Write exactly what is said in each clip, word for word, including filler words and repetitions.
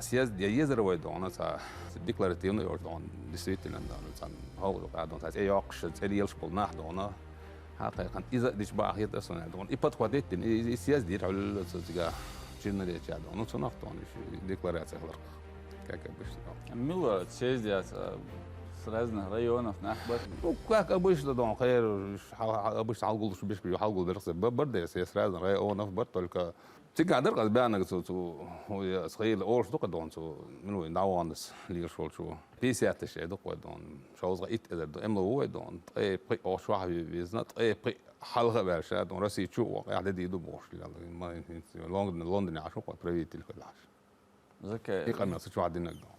Съезд я езар вай дона, ца декларативный йолуш дона, действительно дона, ца хьалха дона, ца цӀе йоккхуш, цӀе лелаш болу нах дона. Хьакхайкхина, иза а дича бахьа хетар сона дона. И подхватить дина, и, и съезд йира хьуьлла ца цига чинна реча дона. Ну, цунах дона, и декларация хиларх. Как обычно. Мила съезд яц, а, с разных районов нах бац? Ну, как обычно дона, хайр, хьал-, хьал-, обычно хьалгулуш биш, хьалгул берх, б-, бар дерс, с разных районов бар, только Цигахь дара, аз баьннарг цу, цу, ой, ас хила олуш ду-кх дона цу, ну, вайн дӀаваханас лелаш волчо. Пятьдесят тысяч ду-кх вай дона, шовзткъе итт эзар ду, эмла ву вай дона, ткъе пхиъ оха чохь ве-, везна, ткъе пхиъ хьалха а ваьлла ша дона, Россия чу а вахана, де ду бохуш, Лондон, Лондоне Ӏаш ву-кх вай правитель хила Ӏаш. Закай. И къамел ца чохь динарг дона.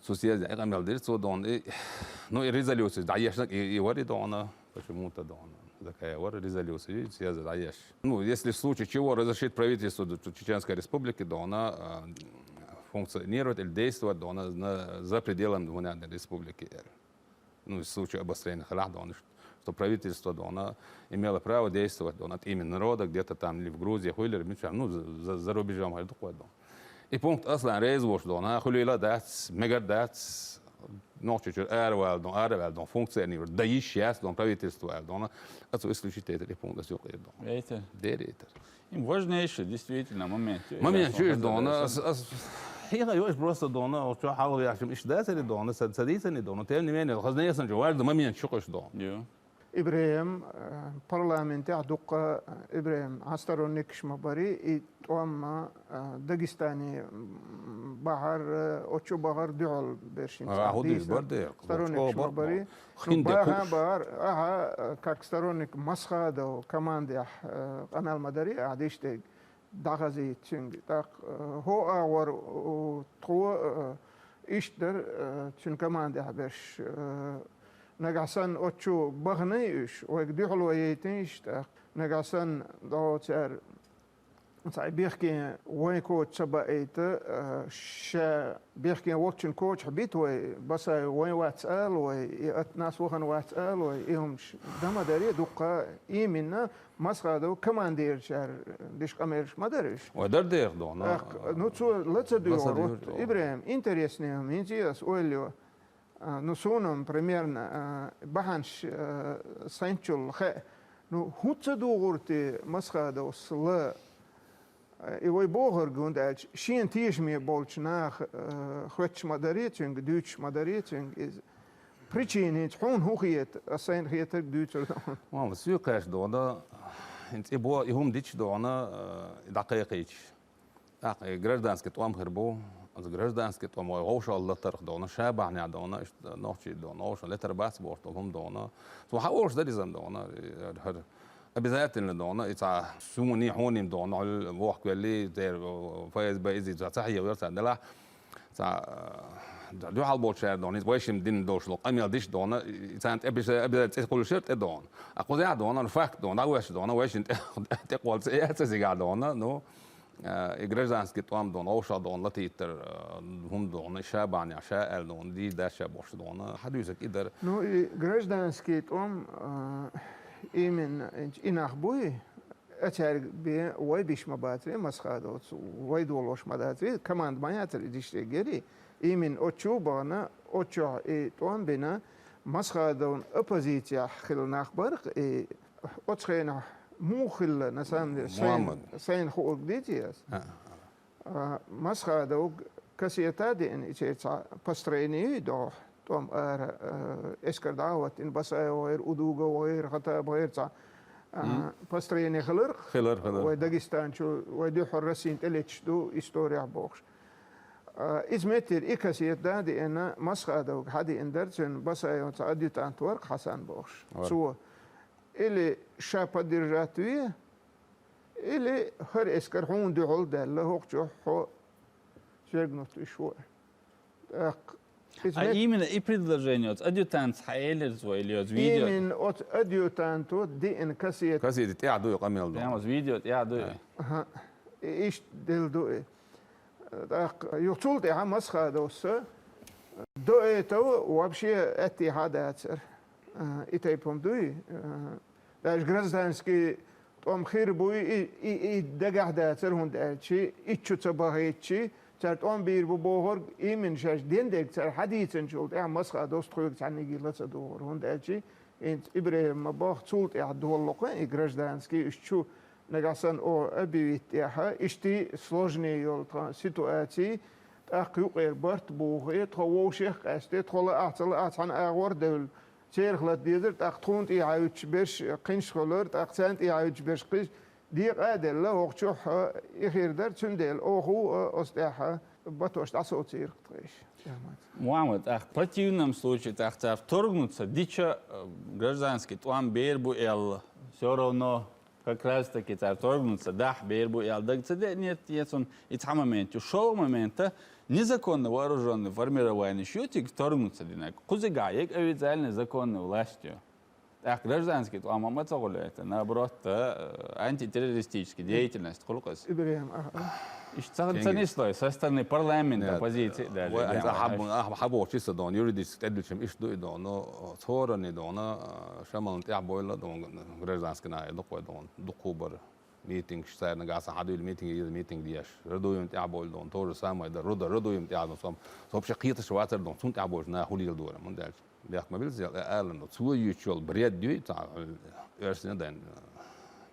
Цу съезде и къамел дира цо дона, и, ну, и резолюция дӀаешнарг и, и вара и дона, почему-то дона. Закай вара резолюция, и съезде дӀаеш. Ну, если в случае чего разрешить правительству Чеченской Республики дона, а, функционировать или действовать дона на, за пределами Гунядной Республики. Ну, в случае обострения хилахь дона, что правительство дона имело право действовать дона от имени народа где-то там или в Грузии, хуьлера, мичахь, ну, за, за, за рубежом хир ду-кх вай дона. И пункт аслан реза волуш дона, хуьлийла а дац, мегар а дац, Нохчийчуьра аравала дона, аравала дона, функционировать дан йиш яц дона, правительство аьлла дона, а цо исключить дайтар и пункт, ас юкъера дона. Дайтар. Дера дайтар. Им важнейший, действительно, момент. Момент чу иш дона, ас, ас хьеха йо иш просто дона, чохь хьалха яхча иштта дацари дона, сан ца дийцани дона, тем не менее, хазна ясанчу важда момент чу кхуш дона. Йо. ИбрахӀим, э, парламентехь дуккха, э, ИбрахӀим, хьан сторонникаш ма барий, и тӀом, э, Дагестане, м, бахьар, э, оцу бахар дуьхьал берш хӀинца. А, хӀун дийр дийца. Бар дера, сторонникаш ма барий. Ну, бахан бахар, аха, э, как сторонник Масхадов командехь, э, къамел ма дарий, ахьа диш дерг дӀахазийта цуьнга. ТӀаккха, э, хӀо агӀор, э, тхо, э, иштта дара, э, цуьнан командехь берш, э, нагахь санна оцу баханай уьш, вайга дуьхьал ван яйтина иштта, тӀаккха нагахь санна дӀо цара цхьа бехке вайн коча ца баийта, э, ша бехке волчун кочахь бита вай, Басаев вайн вац ала вай, и от нас вахана вац ала вай, и хӀумаш дан ма дарий, дуккха именно Масхадов командирчара диш къамелаш ма дара уьш. Вай дара деха дона. ТӀаккха, ну, цо ла ца дуьйгӀур ву, ИбрахӀим, интересный хӀума, хӀинца ас ойла йо. А, ну, суна-м примерно, а, бахьанаш, а, сайначул хаьа. Ну, хӀунда ца дугӀур те Масхадовс ла, а, и вай бохург, хӀунда аьлча шена тешаме болчу наха, а, хоьттуш ма дарий цуьнга, дуьйцуш ма дарий цуьнга иза. Причина хӀинца хьуна хӀун хета, ас сайна хетарг дуьйцур ду хьуна. Ма, соьга кхаьчча дона, хӀинца и бо-, и хӀума дича дона, а, и дӀакхайкхийча. ТӀаккха и гражданский тӀом хир бу. Оцу гражданский тӀом вай вовшах латарх дона, ша бахьанехь дона, иштта нохчий дона, вовшах латар бац бохуш долу хӀума дона. Цо хьан олуш дара иза дона, хӀара, хӀара. Обязательно дона, и цхьа суна, хьуна дона, хьуьлла вохкавелли, дера, ФСБ иза, цхьа, цхьа хьевлар цхьа делахь. Цхьа, э, дуьхьал болчара дона, иза вай шимма дина долуш ло, къамел диш дона, и царна тӀе обяза-, обязательно цӀе хуьлуш яра тӀе дона. А кхузахь дона, факт дона, дӀавоьшуш дона, вай шимма тӀе, тӀе кхолла цӀе яц изигахь дона, ну. Э, и гражданский тӀом дона, вовшах дона, латийтар, э, хӀума дона, ша бахьанехь, ша аьлла дона, дийр дац ша бохуш дона, хьан дуьйцург и дара. Ну, и гражданский тӀом, э, именно и нах буй, а цаьрга бен вай биш ма бацаре, Масхадовс вай долош ма дацаре, команда ма яцара и диш дерг яри, именно оцу чу а бахана, оцу чохь и тӀом бина, Масхадовна оппозицехь хилла нах бара-кх, и оцу хенахь муха хилла, на самом деле, сайна, Мухаммад. Сайна хуург дийци ас. А, а. А, Масхадовга кассета а деана, и церан цхьа построение ю и догӀу, тӀом ара, а, эскар дӀа а хӀоттийна, Басаев вахара, Удугов вахара, Хатаб вахара цхьа, а, Мгм. Построение хилар-кх? Хилар, хилар. Вай Дагестан чу, вай дуьххьара Россина тӀелеташ ду, историяхь бохуш. А, иза меттера и кассета да а деана, Масхадовга хьадеана дара цуьнан, Басаевн цхьа адъютант вара-кх Хьасан бохуш. Вара. Цо или ша поддержать ве, или хӀара эскар хьуна дуьхьал даьлла, хӀокху чохь хьо свергнут виш ву. ТӀаккха иза А мет- именно и предложение оцу адъютанта хьан элира цо или оцу видео? Именно оцу адъютанто деана кассета. Кассета тӀехь ду и къамел ду. Прямо оцу видео тӀехь ду и? Аха. И иштта делла ду и. ТӀаккха юха цул тӀаьхьа Масхадовс до этого вообще аьттехьа а дацара. А, и тайпа хӀума дуй? А, даже гражданский ТӀом хир буй, и, и, и дагахь дацар, хӀунда аьлча, иччу ца бахийтчи, цара тӀом бийр бу бохург, именно шаьш дендерг цара хьадийцинчул тӀаьхьа масха доста тхоьга цхьанниге ла ца догӀур, хӀунда аьлча, хӀинца ИбрахӀима боху, цул тӀаьхьа доллукха и гражданский, уьш чу нагахь санна оха объявить тӀехьа, иштта сложный йолу тхан ситуаций, тӀаккха юкъера барт бухий, тхо вовшех а къаьсти, тхо лаахь ца лаахь цхьана агӀор а девлла, церах лата дезара, тӀаккха тхуна тӀехьа уьттуш берш кхинаш хуьлура, тӀаккха царна тӀехьа уьттуш берш кхиш, декъа а делла, хӀокху чохь а и хир дара, цундела оха а оцу тӀехь а батош дӀасоцийра тхайш. Мухьаммад, тӀаккха в противном случае, тӀаккха цара вторгнуться дича, э, гражданский тӀом бер бу аьлла, всё равно как раз таки цара вторгнуться дахь бер бу аьлла дага ца деанера те цунна и цхьа момент ю. ШолгӀа момента незаконно вооружённый формированеш ю цига вторгнуться динарг. Кхузигахь яга официальный законный власть ю. ТӀаккха гражданский тӀом ма ца гӀулъяйта, наоборот, э, антитеррористический деятельность хуьлу-кх иза. ИбрахӀим, а, а. Иштта ца, ца нислой, со стороны парламента позиция даже. Вай, а, хьаб-, а, хьабохучу са дона, юридически тӀедилличам иштта ду и дона, цхьорани дона, а, Шамална тӀехь бойла дона, гражданский нахе дукхой дона, дукху бара. Митингаш, царна гаса хьадуьйла митинг, иза митинг деш. Радуевна тӀехь бойла дона, то же самое дара. Руда, Радуевна тӀехь дона, сом, со вообще кхеташ вацар дона, цунна тӀехь бойчу наха хӀун леладора, хӀунда аьлча. Бехк ма билла, зел, э, алан, цо юьйцуш йолу бред юй, цхьа, оьрсийн дайн.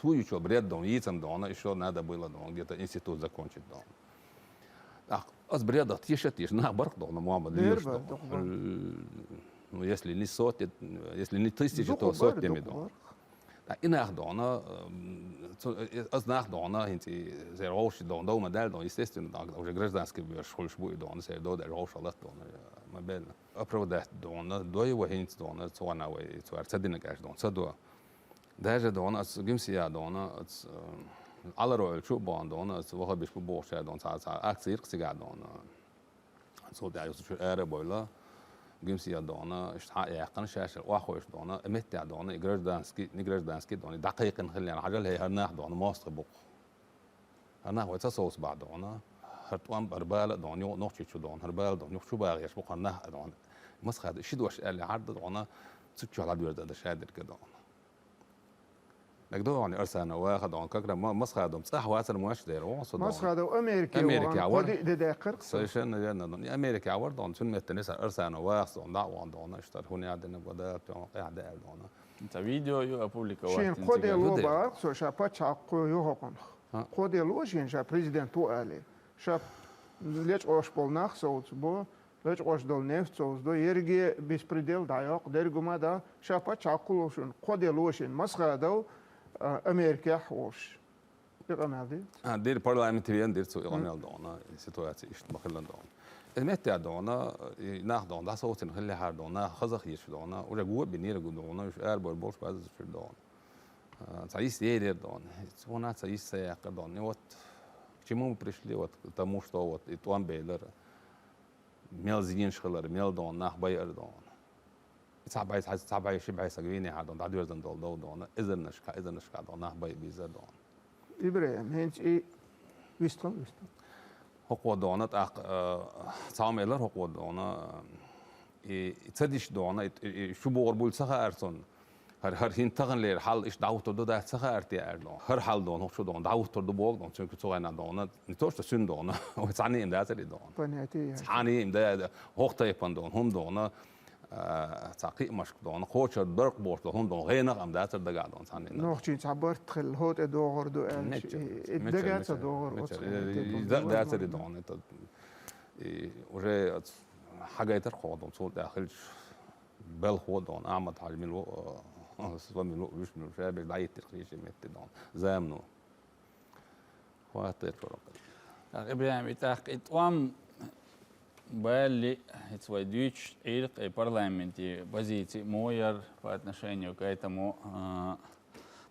Цо юьйцуш йолу бред дона, йийцам дона, ещё надо было дона, где-то институт закончить дона. ТӀаккха ас бредах теша а теша, нах бара-кх дона, Мухьаммад, лелаш дона. Ну, если не сотни, если не тысячи, то сотнями дона. ТӀаккха и нах дона, м, цу, э, ас нах дона, хӀинца и зер вовши дона, дов ма даьлла дона, естественно, дона, уже гражданский беш хуьлуш бу и дона, сер дов даьлла вовшах латта дона, ма белла. Оправдать дона, дой вай хӀинца дона, цу вана вай, цу вара ца динарг аьлча дона, ца до. Даже дона, ас Гимсия дона, ас, э, Аларо йолчу а бохна дона, ас вахабиш бу бохучара дона, цхьа, цхьа акция йира-кх цигахь дона. Цул тӀаьхьа юха чуьра ара а бойла, Гимсия дона, иштта хьа а яьккхина, шаьш охьахевшина дона, и меттехь дона, и гражданский, не гражданский дона, и дӀакхайкхина хиллехь, хьажал хӀей, хӀара нах дона, мостагӀий бу-кх. ХӀара нах вай ца совцабахь дона, хӀара тӀом, хӀара бала а дона, юха Нохчийчу дона, хӀара бала дона, юха чу багӀеш бу-кх хӀара нах а дона. Масхада ши дош аьллехьара дона, цу чохь ладоьрзур дара ша дерг а дона. ДагадогӀу хьуна Арсанов ваха дона, как раз ма-, Масхадов цӀахь вацара моьттуш дера, вон со дона. Масхадов Америке вахана, Америке вара. Кхо-диъ де даьккхира-кх со. Совершенно верно дона. И Америке вара дона, цуьнан меттана Арсанов ваха со дона, дӀа а вахана дона, иштта хӀун яа дина бо, да, тӀом къаьхьа деара дона. Цхьа видео ю опубликовать. Шена кхо де ло бахара-кх цо, ша пачхьалкх кхо ю хӀокхунах. А? Кхо де ло шена ша президент ву алий. Ша лечкъош болу нах совцабо, лечкъош долу нефть совцадо, ерриге беспредел дӀайоккху, дерг хӀума дан, ша пачхьалкх кху ло шуна, кхо де ло шена Масхадов, а, Америкехь а волуш. И къамел дира? А, дира, парламенте вена дира цо и къамел дона, и ситуация иштта ма хилла дона. И меттехь дона, и нах дона, дӀасовцийна хиллехьара дона, нах хаза хеташ дона, уже го а бинера го дона, уьш арабойр болуш база чуьра дона. А, цхьа йист елира дона. Цунах цхьа йист ца яьккхира дона. И вот к чему мы пришли, вот к тому, что вот и тӀом белира. Мел зенаш хилар, мел дона, нах байар дона. Цхьа бӀе, цхьа, цхьа бӀе, ши бӀе саг вийнехьара дона, дӀадоьрзина долу дов дона. Эзарнашка, эзарнашка дона, нах байа бийзар дона. ИбрахӀим, хӀинца и вистхила, вистхила. ХӀокхо дона, тӀаккха, э, цхьа хӀума элира хӀокхо дона, и, и ца диш дона, и, и, и шу бохур буьллу ца хаьара цунна. ХӀара, хӀара хӀинца таханлера хьал иштта дӀахӀуттур ду дац ца хаьара те аьлла дона. ХӀара хьал дона, хӀокху шу дона, дӀахӀуттур ду боху дона, цуьнга цу хенахь дона. Не то что цуьнан дона, вай цхьанна а ма дацара и дона. Понятие яц. Цхьанна а ма да, хӀокху тайпана дона, хӀума дона, а, цхьа кхиамашка дона, кхочур дара-кх бохуш дона, хӀума дона, гӀенах а ма дацара дагахь дона цхьанна а. Нохчийн цхьа барт хилла, хӀо тӀе догӀур ду аьлла, мича, и, и мича, дага ца догӀур, мича, оцу хенахь и, тайпана и да-, догӀур дацара и дона. Дона, это, и уже оц хьагайтар-кх хӀокху дона, цул тӀаьхьа хилча. Белхо дона, Ахьмад-Хьаьжа мила ву, со мила ву, уьш мила ву, ша берш дӀахӀиттира кхечу метте дона. Замано. Хаттар чу вара. ТӀаккха, ИбрахӀим, и тӀаккха и тӀом балли, хӀинца вай дуьйцуш, Ӏийракх и парламентан позици муха яра по отношению к этому, а,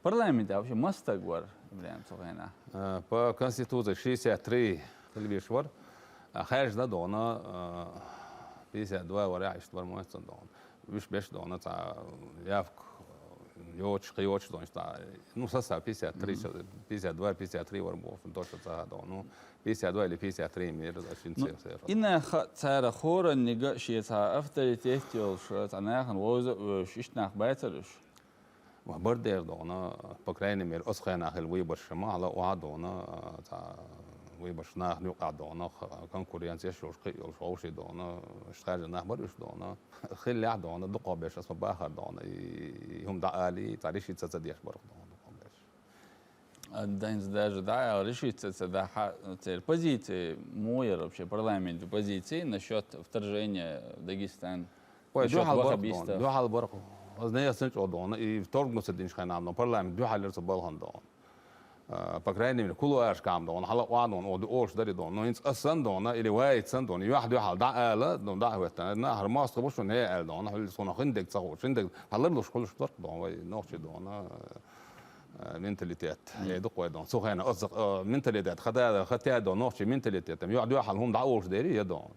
парламентехь вообще маса стаг вара, ИбрахӀим, цу хенахь? А, по Конституции шестьдесят три хила везаш вара. А, хаьржина дона, а, пятьдесят два вара, иштта вара, ма вац цунна дона. Уьш берш дона, цхьа явка йоцуш, кхин йоцуш дона, цхьа, ну, состав пятьдесят три, мгм, пятьдесят два, пятьдесят три вара бохуш, точно ца дона. Ну, пятьдесят два или пятьдесят три мера, шин. Ну, церан. И нах цара хӀоранниг а шен цхьа авторитет йолуш, цхьа нахана вовза а вевзаш, иштта нах бацара уьш? Ма бардер дона, по крайней мере, оцу хенахь хилла выбораш ма хьала охьа дона, цхьа выбораш нахана юкъахь дона, х-, конкуренция йолуш, кхин йолуш, вовший дона, иштта хаьржина нах бара уьш дона. Хиллехь дона, дукхахберш аса ма бахара дона, и, и хӀума дӀаалий, цхьа решиться ца деш барх дона дукхахберш. А, дайнца даже дӀаала, решиться ца дахьа, церан позиция муха яра вообще, парламентан позиция насчёт вторжения в Дагестан? Ой, насчёт дуьхьал барх ваххабистов? Дона, дуьхьал барх. Аса нехан санна чӀогӀа дона, и вторгнуться динчу хенахь дона, парламент дуьхьал яра цу балхана дона. А, по крайней мере, кулуарашкахь дона, хьала охьа дона, оха ду олуш дари дона. Но хӀинца аса санна дона, или ваица санна дона, юьхь-дуьхьал дӀаала, дона дӀа а хӀоьттина, нахара мостагӀа бу шуна хӀе аьлла дона, хӀуьлла суна хиндерг ца хууш, хиндерг хьалар луш хуьлуш дорх дона, вай нохчий дона, а, менталитет. Мм. Э, дукха вай дона. Цу хенахь оцу, а, менталитет, хата, хата дона, нохчий менталитет, юьхь-дуьхьал хӀума дӀа олуш дери, я дона.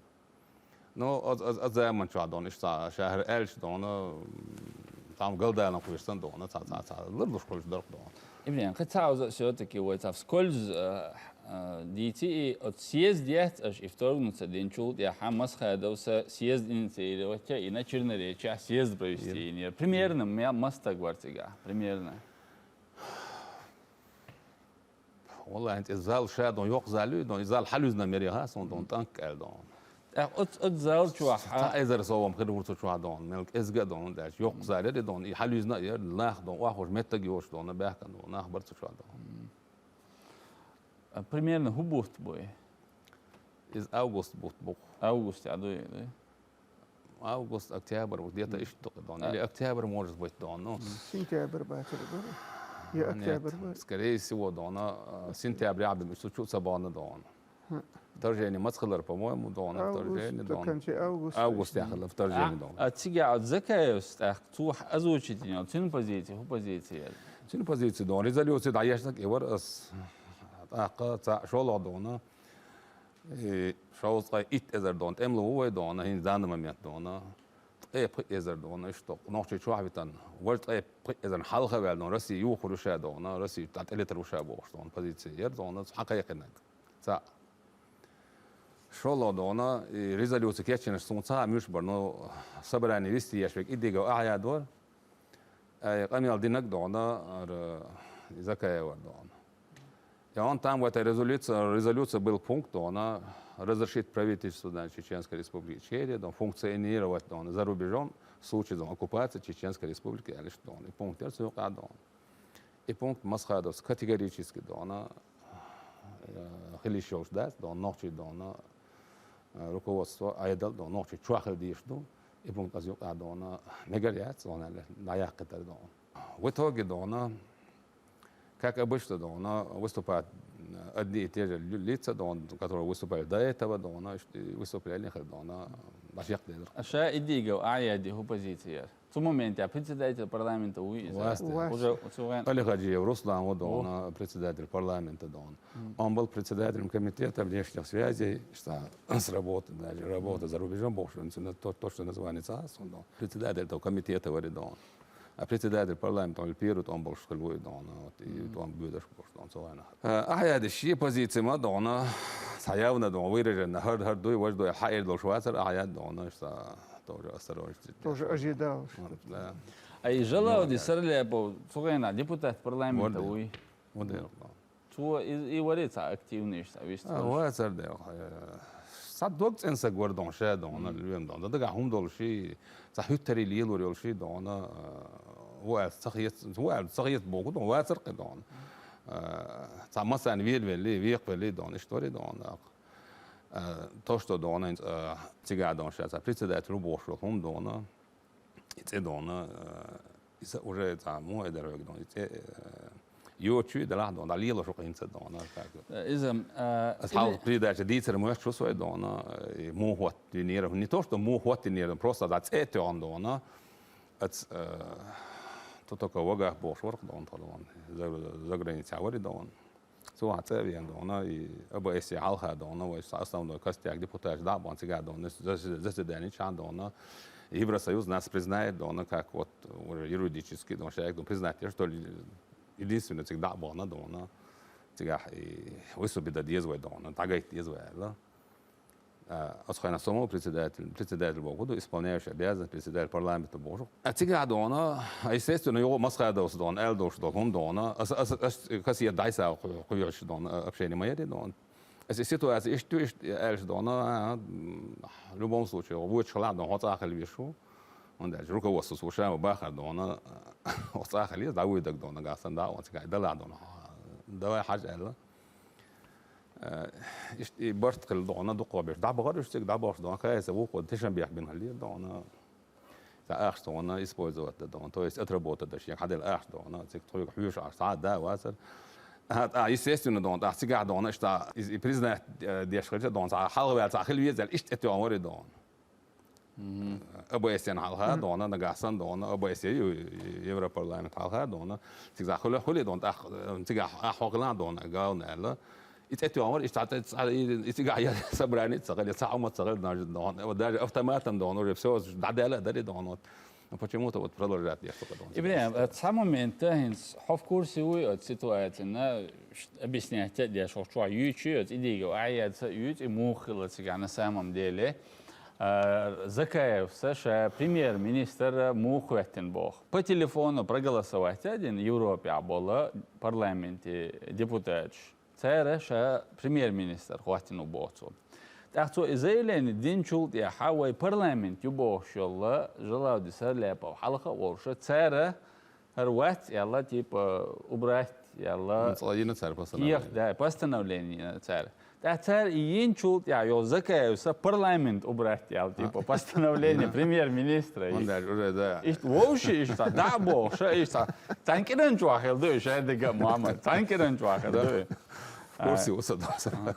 Ну, оз, оз, оз заман чохь дона, иштта ша хӀара аьлча дона, там галдалан кхоьруш сан дона, ца, ца, ца, ларлуш кхоьруш дарх дона. Ибрин, кхин цхьа оза всё-таки вай цхьа вскользь, э, э, дийци и, оцу съезд яц аша и вторгнуться динчул тӀаьхьа Масхадов сан съезд инициировать йина, Черноречьехь съезд провести йина. Примерно ма-, мастаг вара цигахь, примерно. Валлахьи, хӀинца и зал ша дон, йоккха зал ю, дон, и зал хьалуьзна мер яха, сон дон, тӀанк аьлла дон. ТӀаккха оцу, оцу зал чохь цхьа эзар совгӀат хир ву цу чохь дон, мелк эзга дон, даш, йоккха зал яри дон, и хьалуьзна а яр, нах дон, охьахуш меттаг йош дон, баьхкан дон, нах бар цу чохь дон. А примерно хӀун бутт бу и? Иза август бутт бу. Август, а, дуй, дуй? Август, октябрь, вот где-то иштта дон. Или октябрь, может быть, дон, ну. Сентябрь бацара бара. Я октябрь бара. Скорее всего, дон, а, сентябрь, а, бим, что чу ца бана дон. Вторжение мацхалар, по-моему, дон, вторжение дон. Август, конце августа. Август яхала вторжение дон. А цига от Закаевс, так, цу озвучить йина, цуьнан позиция, хӀун позиция яра? Цуьнан позиция дон, резолюция дӀаешнаг и вара ас, тӀаккха ца шолгӀа дона. И шовзткъе итт эзар дона, тӀемло ву вай дона, хӀинца данный момент дона. Ткъе пхи эзар дона, иштта нохчий чохь витан. Важа ткъе пхи эзарна хьалха ваьлла дона, Россия юхур ву ша дона, Россия тӀе тӀелетар ву ша бохуш дона, позиция яр дона, цхьа кхайкхинарг. Ца. ШолгӀа дона, и резолюция кечйинарш суна ца муьш бар, но собрание вести еш век идига ахьа дора. Ай, къамел динаг дона, ара, Закаева дона. И он там в этой резолюции, резолюции был пункт дона, разрешить правительству, значит, Чеченской Республики Ичкерия, дона, функционировать дона за рубежом в случае дона оккупации Чеченской Республики, аьлла иштта дона. И пункт яр цу юкъа дона. И пункт Масхадовс категорически дона, э, хила йиш йолуш дац, дона, нохчий дона, э, руководство Ӏедал дона, нохчий чохь хила дийш ду. И пункт аз юкъа дона, мегар яц, дона, аьлла, дӀаяккхийтар дона. В итоге дона, как обычно дона, выступают, э, одни и те же лю-, лица дона, которые выступали до этого дона, ш-, выступление хир дона, башек дедр. А ша идига а яди хӀу позиция яр? Цу моменте председатель парламента ву иза? Вац. Вац. Уже цу вен- Али Хаджиев Руслан ву дона, председатель парламента дона. Мгм. Он был председателем комитета внешних связей, что с работы, даже работа за рубежом, бог, что то, точно название ца, он дона. Председатель этого комитета вари дона. А председатель парламента, он первый, он бул школой дона, вот, и он будаш бул дона, цу вен. Э, ахьяди ши позиция ма дона, саяв на дона, выражена, хар, хар дуй, важ дуй, хьаир долуш вацар, ахьяд дона, что тоже осторожно. Тоже ожидал, что... Да. А и Жалауди Сарляпов, цу вен депутат парламента вуй. Вот, да. Цо и, и вари ца активный, ца вист. А, вацар да, э, ца дог цӀен саг вар дона, ша дона, лоьм дона. Дагахь хӀума долуш и, ца хӀуьттарий лелор йолуш и дона, э, ву аьлла ца хет, ву аьлла ца хет боху дона, вацар кхи дона. Э, ца масана велавелли, векхавелли дона, иштта вари дона. Э, то, что дона, э, цигахь дона ша, ца председатель ву бохуш йолу хӀума дона. И цӀе дона, э, иза уже цхьа муха эдар вега дона, и цӀе, э, йочуй делахь дона, дӀа лело шу хӀинца дона, как. Э, иза, э, ас хьал или- передача дийцар моьтту шу сой дона, э, и муха хӀоттинера, не то, что муха хӀоттинера, просто дӀа цӀе тоьхна дона. Ац, э, ту только вагах бохуш варх дона, тха дона, за, за границей вари дона. Цу ван цӀа а веана дона, и ОБСЕ хьалха дона, вай са основной костяк депутаташ дӀа а бан цигахь дона, зас-, заседание чхьан дона. Евросоюз нас признает дона, как вот уже юридически дона, шайк дона, признать, что ли, единственное, цига дӀа а бана дона. Цигахь и высоби да деза вай дона, дӀагайта деза вай аьлла. А, оцу хенахь со ма ву председатель, председатель боху ду, исполняющий обязанность председатель парламента боху. А цигахь дона, а, естественно, юха Масхадовс дона, аьлла долуш долу хӀума дона, ас, ас, ас кассета дӀайса кху-, кхуьйхуш дона, а, общение ма яри дона. Ас и ситуация иштта ю, иштта аьлча дона, а, м, в любом случае, вочу хала дона, хьо цӀа хила веш ву. ХӀунда аьлча руководство слушаем бахар дона, хьо цӀа хила еза, дӀавуьйдаг дона, гасан да, он цигахь, далахь дона. Давай хьажа аьлла. Э, иштта и барт хила дона, дукха беш дӀабахара уьш цига, дӀабахаш дона, кайса вукхо тешам бех бина хилла дона. Ца ахча дона, использовать да дона, то есть отработать да шен хьадел ахча дона, цига тхуьга хьоьжуш ахча, цхьа а да вацара. А, а, естественно, дона, тӀаккха цигахь дона, иштта, и, и признать, э, деш хилча дона, цхьа хьалха ваьлла, цхьа хила веза аьлла, иштта тӀетоьхна вари дона. Мгм. Э, О Б С Н хьалха дона, нагахь санна дона, О Б С Н ю, Европарламент хьалха дона. Цига хуьлу, хуьлу дона, тӀаккха, э, цигахь ахь хьо хилахь дона, главное аьлла. И тӀетоьхна вара, и цхьа, цхьа, и, и цигахь я собрание ца хилла, цхьа хӀума ца хилла, даже дона, вот даже автоматом дона, уже всё, дӀадаьлла а дари дона, вот. Но почему-то вот продолжать деш ду дона. Ибрахим, а цхьа момент, а, хӀинца хьо в курсе вуй оцу ситуацина, ш-, объяснять а деш, хӀокху чохь юьйцу оцу идея, а яц а юьйцу, и муха хилла цигахь на самом деле. А, Закаевс ша премьер-министр муха хӀоьттина боху. По телефону проголосовать а дина Европехь болу парламенте депутаташ. Цара ша премьер-министр хӀоттина ву боху цо. ТӀаккха цо и заявление динчул тӀаьхьа вай парламент ю бохуш йолу Жалавди Сарляпов хьалха а волуша, цара хӀара вац аьлла, типа, убрать аьлла. Ну, цо йина цара постановление. Кех, да, постановление йина цара. ТӀаккха цара и йинчул тӀаьхьа йолу Закаевса парламент убрать аьлла, типа, постановление премьер-министра. Он даже уже, да. Иштта вовши иштта, дӀа а бохуша, иштта. Цхьана кӀиран чохь хила ду и шадига а, Мухаммад. Цхьана кӀиран чохь хила ду и. В курсе ву со дона.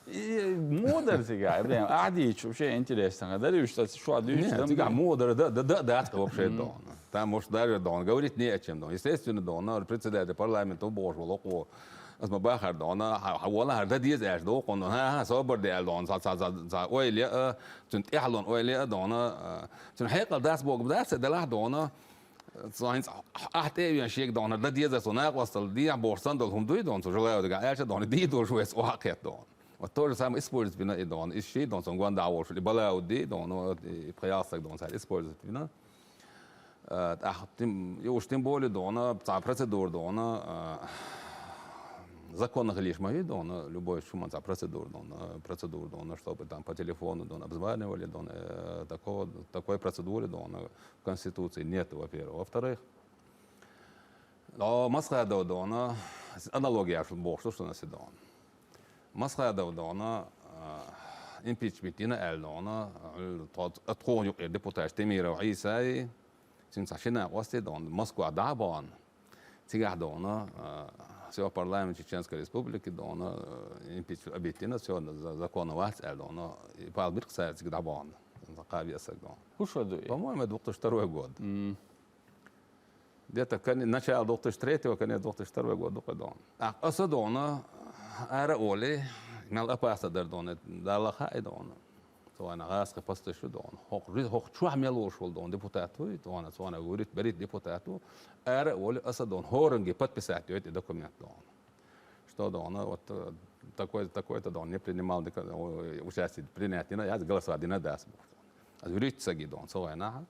И муха дара цигахь, Ибрахим, ахь дийцича вообще интересно дара, уьш ца шо дуьйцу. Не, цигахь муха дара, да, да, да, дац вообще дона. Там, может, даже дона, говорить не о чем дона. Естественно, дона, председатель парламента ву бохуш волу хӀокхо. Ас ма бахара дона, хьан, хьан валахьара дан деза аьлча доху, хӀан, хӀан, собар де аьлла дона, цхьа, цхьа, цхьа, цхьа ойла а, цуьнан тӀаьхьалон ойла а дона, цуьнан хьекъал дац боху, дац а делахь дона. Цо хӀинца ахь тӀе а веана шега дона, дан деза цо накъосталла дехьа бохуш санна долу хӀума дуй дона, цо Жалавдигахь аьлча дона, дийр долуш вайца охьа а кхетта дона. Вот то же самое использовать бина и дона. Иза ший дона, цунна гонда а волуш, и Балауди дона, вот, и пхи-ялх стаг дона, цара использовать бина. Э, тӀаккха тем, и уж тем более дона, цхьа процедура дона, э, законна хилийш ма ю дона, любой шуман цхьа процедура дона, э, процедура дона, чтобы там по телефону дона, обзванивали дона, э, такого, такой процедуры дона в Конституции нет, во-первых. Во-вторых, О, Масхадов дона, аналогия шу бохуш ду шуна аса дона. Масхадов дона, а, импичмент йина аьлла дона, а, тхо-, тхуна юкъера депутаташ Темиров Ӏийсай, цуьнан цхьа шина къосте дона, Москва дӀа а бахана. Цигахь дона, а, всё, парламент Чеченской Республики дона, а, импичмент объявлено, всё, за-, законно вац аьлла дона, и Павел Бирксаев цига дӀа а бахана. Кхаби а саг дона. ХӀун шо ду и? По-моему, это две тысячи второй год. М. Где-то кон-, начало две тысячи третьего, конец две тысячи второй год ду кху дона. А, аса дона, ара а олий, мел опасно дара дона, Далла хаьа дона. Цо вайна гӀазкхи посташ ю дона. ХӀокху ри-, хӀокху чохь мел волуш волу дона депутат вуй дона, цо вайна вуьрхӀитта-берхӀитта депутат ву. Ара а олий, аса дона, хӀоранге подписать йойту и документ дона. Что дона, вот, э, такой, такой-то дона, не принимал дика-, о, участие, принять дина, яц, голосовать дина дац боху. Аса вуьрхӀитта саг и дона, цо вайнахьа.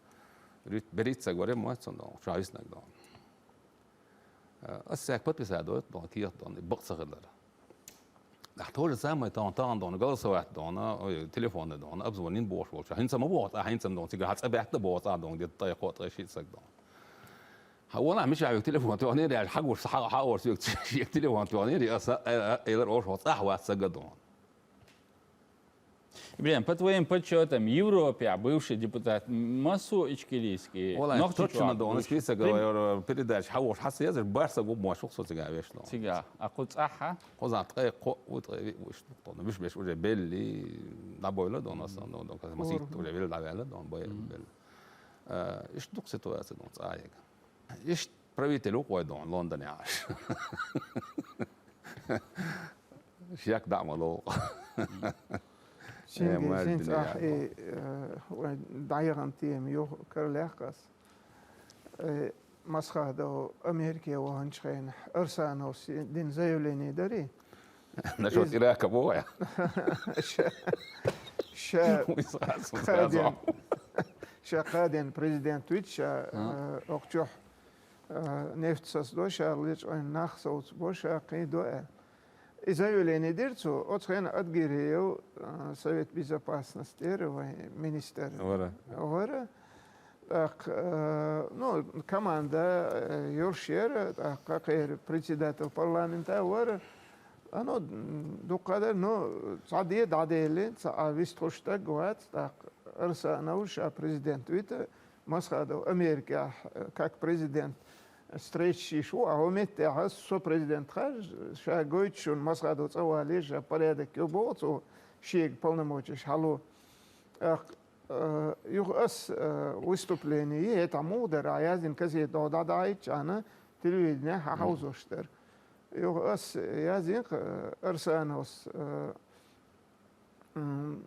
ВуьрхӀитта, берхӀитта саг вара, ма цунна дона, чохь виснаг дона. Э, ас цаьрга подписать дойту дона, кехат дона, и бакъ ца хилар. Ахь то же самое, тахана, тахана дона, голосовать дона, ой, телефонный дона, обзвонин бохуш волча. ХӀинца ма боху, а хӀинца дона, цига хьан цӀа баьтта боху, цӀа дона, где-то ткъе кхо, ткъе шиъ саг дона. Хьан вон ахь мичахь вуьгу телефон тоьхнера аьлча, хьан гуш, хьан, хьан орца вуьгу шега телефон тоьхнера, аса, э, э, элар ош хьо цӀахь вац сага дона. Ибрахим, по твоим подсчётам, Европе бывший депутат массо ичкилийский. Валлай, нохчи точно чуар дона, бывший. Список, говорю, передача, хьан вуш, хьан сезар, барса губ мошух со цига веш дона. Цига, а кху цӀахь? Кхузахь ткъе кхо, у ткъе вуьш, дона, вуьш беш уже белли, дӀабойла дона, основном, дона, масит уже белли дӀаваьлла дона, бой белли. Э, иштта дукха ситуация дона, цӀа ега. Иштта правитель ву кхой дона, Лондоне Ӏаш. Шек дӀа а ма лову. Э, Сингий, мардина синца ахь яхьа. И, э, вайн дӀаяхана тема юха кара лаьхкас. Э, Масхадов Америке ваханчу хенахь Арсановс дина заявление дарий? Насчёт Ирака боху я? Ша-, ша кхаден, ша кхаден президент вита, ша, э, окхучохь, э, нефть сацадо, ша лечкъойн нах совцабо, ша кхин до аьлла. И заявление дира цо, оцу хенахь Адгириев, э, Совет Безопасности тӀера вайн министр вара. ТӀаккха, э, ну, команда, э, йолуш яра, тӀаккха кхеран председатель парламента вара. А, ну, дуккха дара, ну, цхьа де дӀаделлина, цхьа а вистхуьлуш стаг вац, тӀаккха Арсанов ша президент вита, Масхадов Америкехь, э, как президент встреча йиш ву, а хӀокху меттехь со президент хаж, ша гойту шуна, Масхадов цӀа валийра, ша порядок йо боху цо, шега полномочеш хьало. ТӀаккха, э, юха ас, э, выступление, хӀетахь муха дара, яздина кассета дӀа дӀадахьийтча, телевиденехь хьан хьовзош дара. Юха ас яздина, э, Арсановс, э, м,